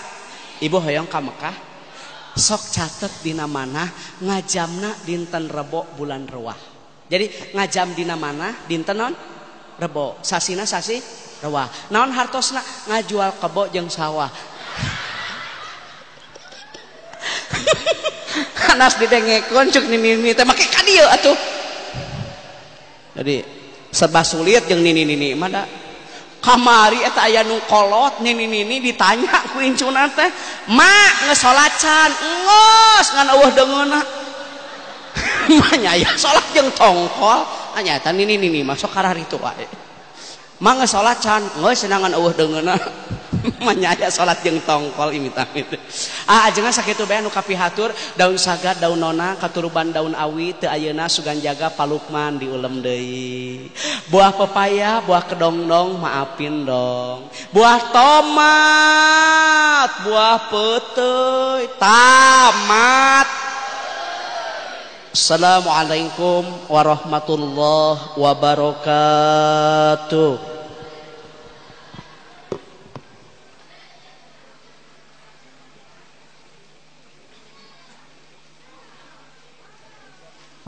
ibu hoyong ka Mekah. Sok catet dina mana ngajamna dinten Rebo bulan Rewah. Jadi ngajam dina mana dinten non Rebo, sasina sasi Rewah. Naon hartosna ngajual kebo jeung sawah. Nanas didengekeun cek nini-nini teh make ka dieu atuh. Jadi serba sulit jeung nini-nini mah da. Kamari eta aya nu kolot nini-nini ditanya ku incuna teh, "Mak geus salat can?" "Geus ngan eueuh deungeunna." Mah aya salat jeung tongkol, nya eta nini-nini mah sok kararitu wae. Mak geus salat can? "Geus ngan eueuh deungeunna." Mah aya salat jeung tongkol imit-amit. Ah ajengan sakitu bae anu kapihatur, daun saga, daun nona, katuruban daun awi teu ayeuna sugan jaga palukman diulem deui. Buah pepaya, buah kedongdong maafin dong. Buah tomat, buah peuteuy, tamat. Assalamualaikum warahmatullahi wabarakatuh.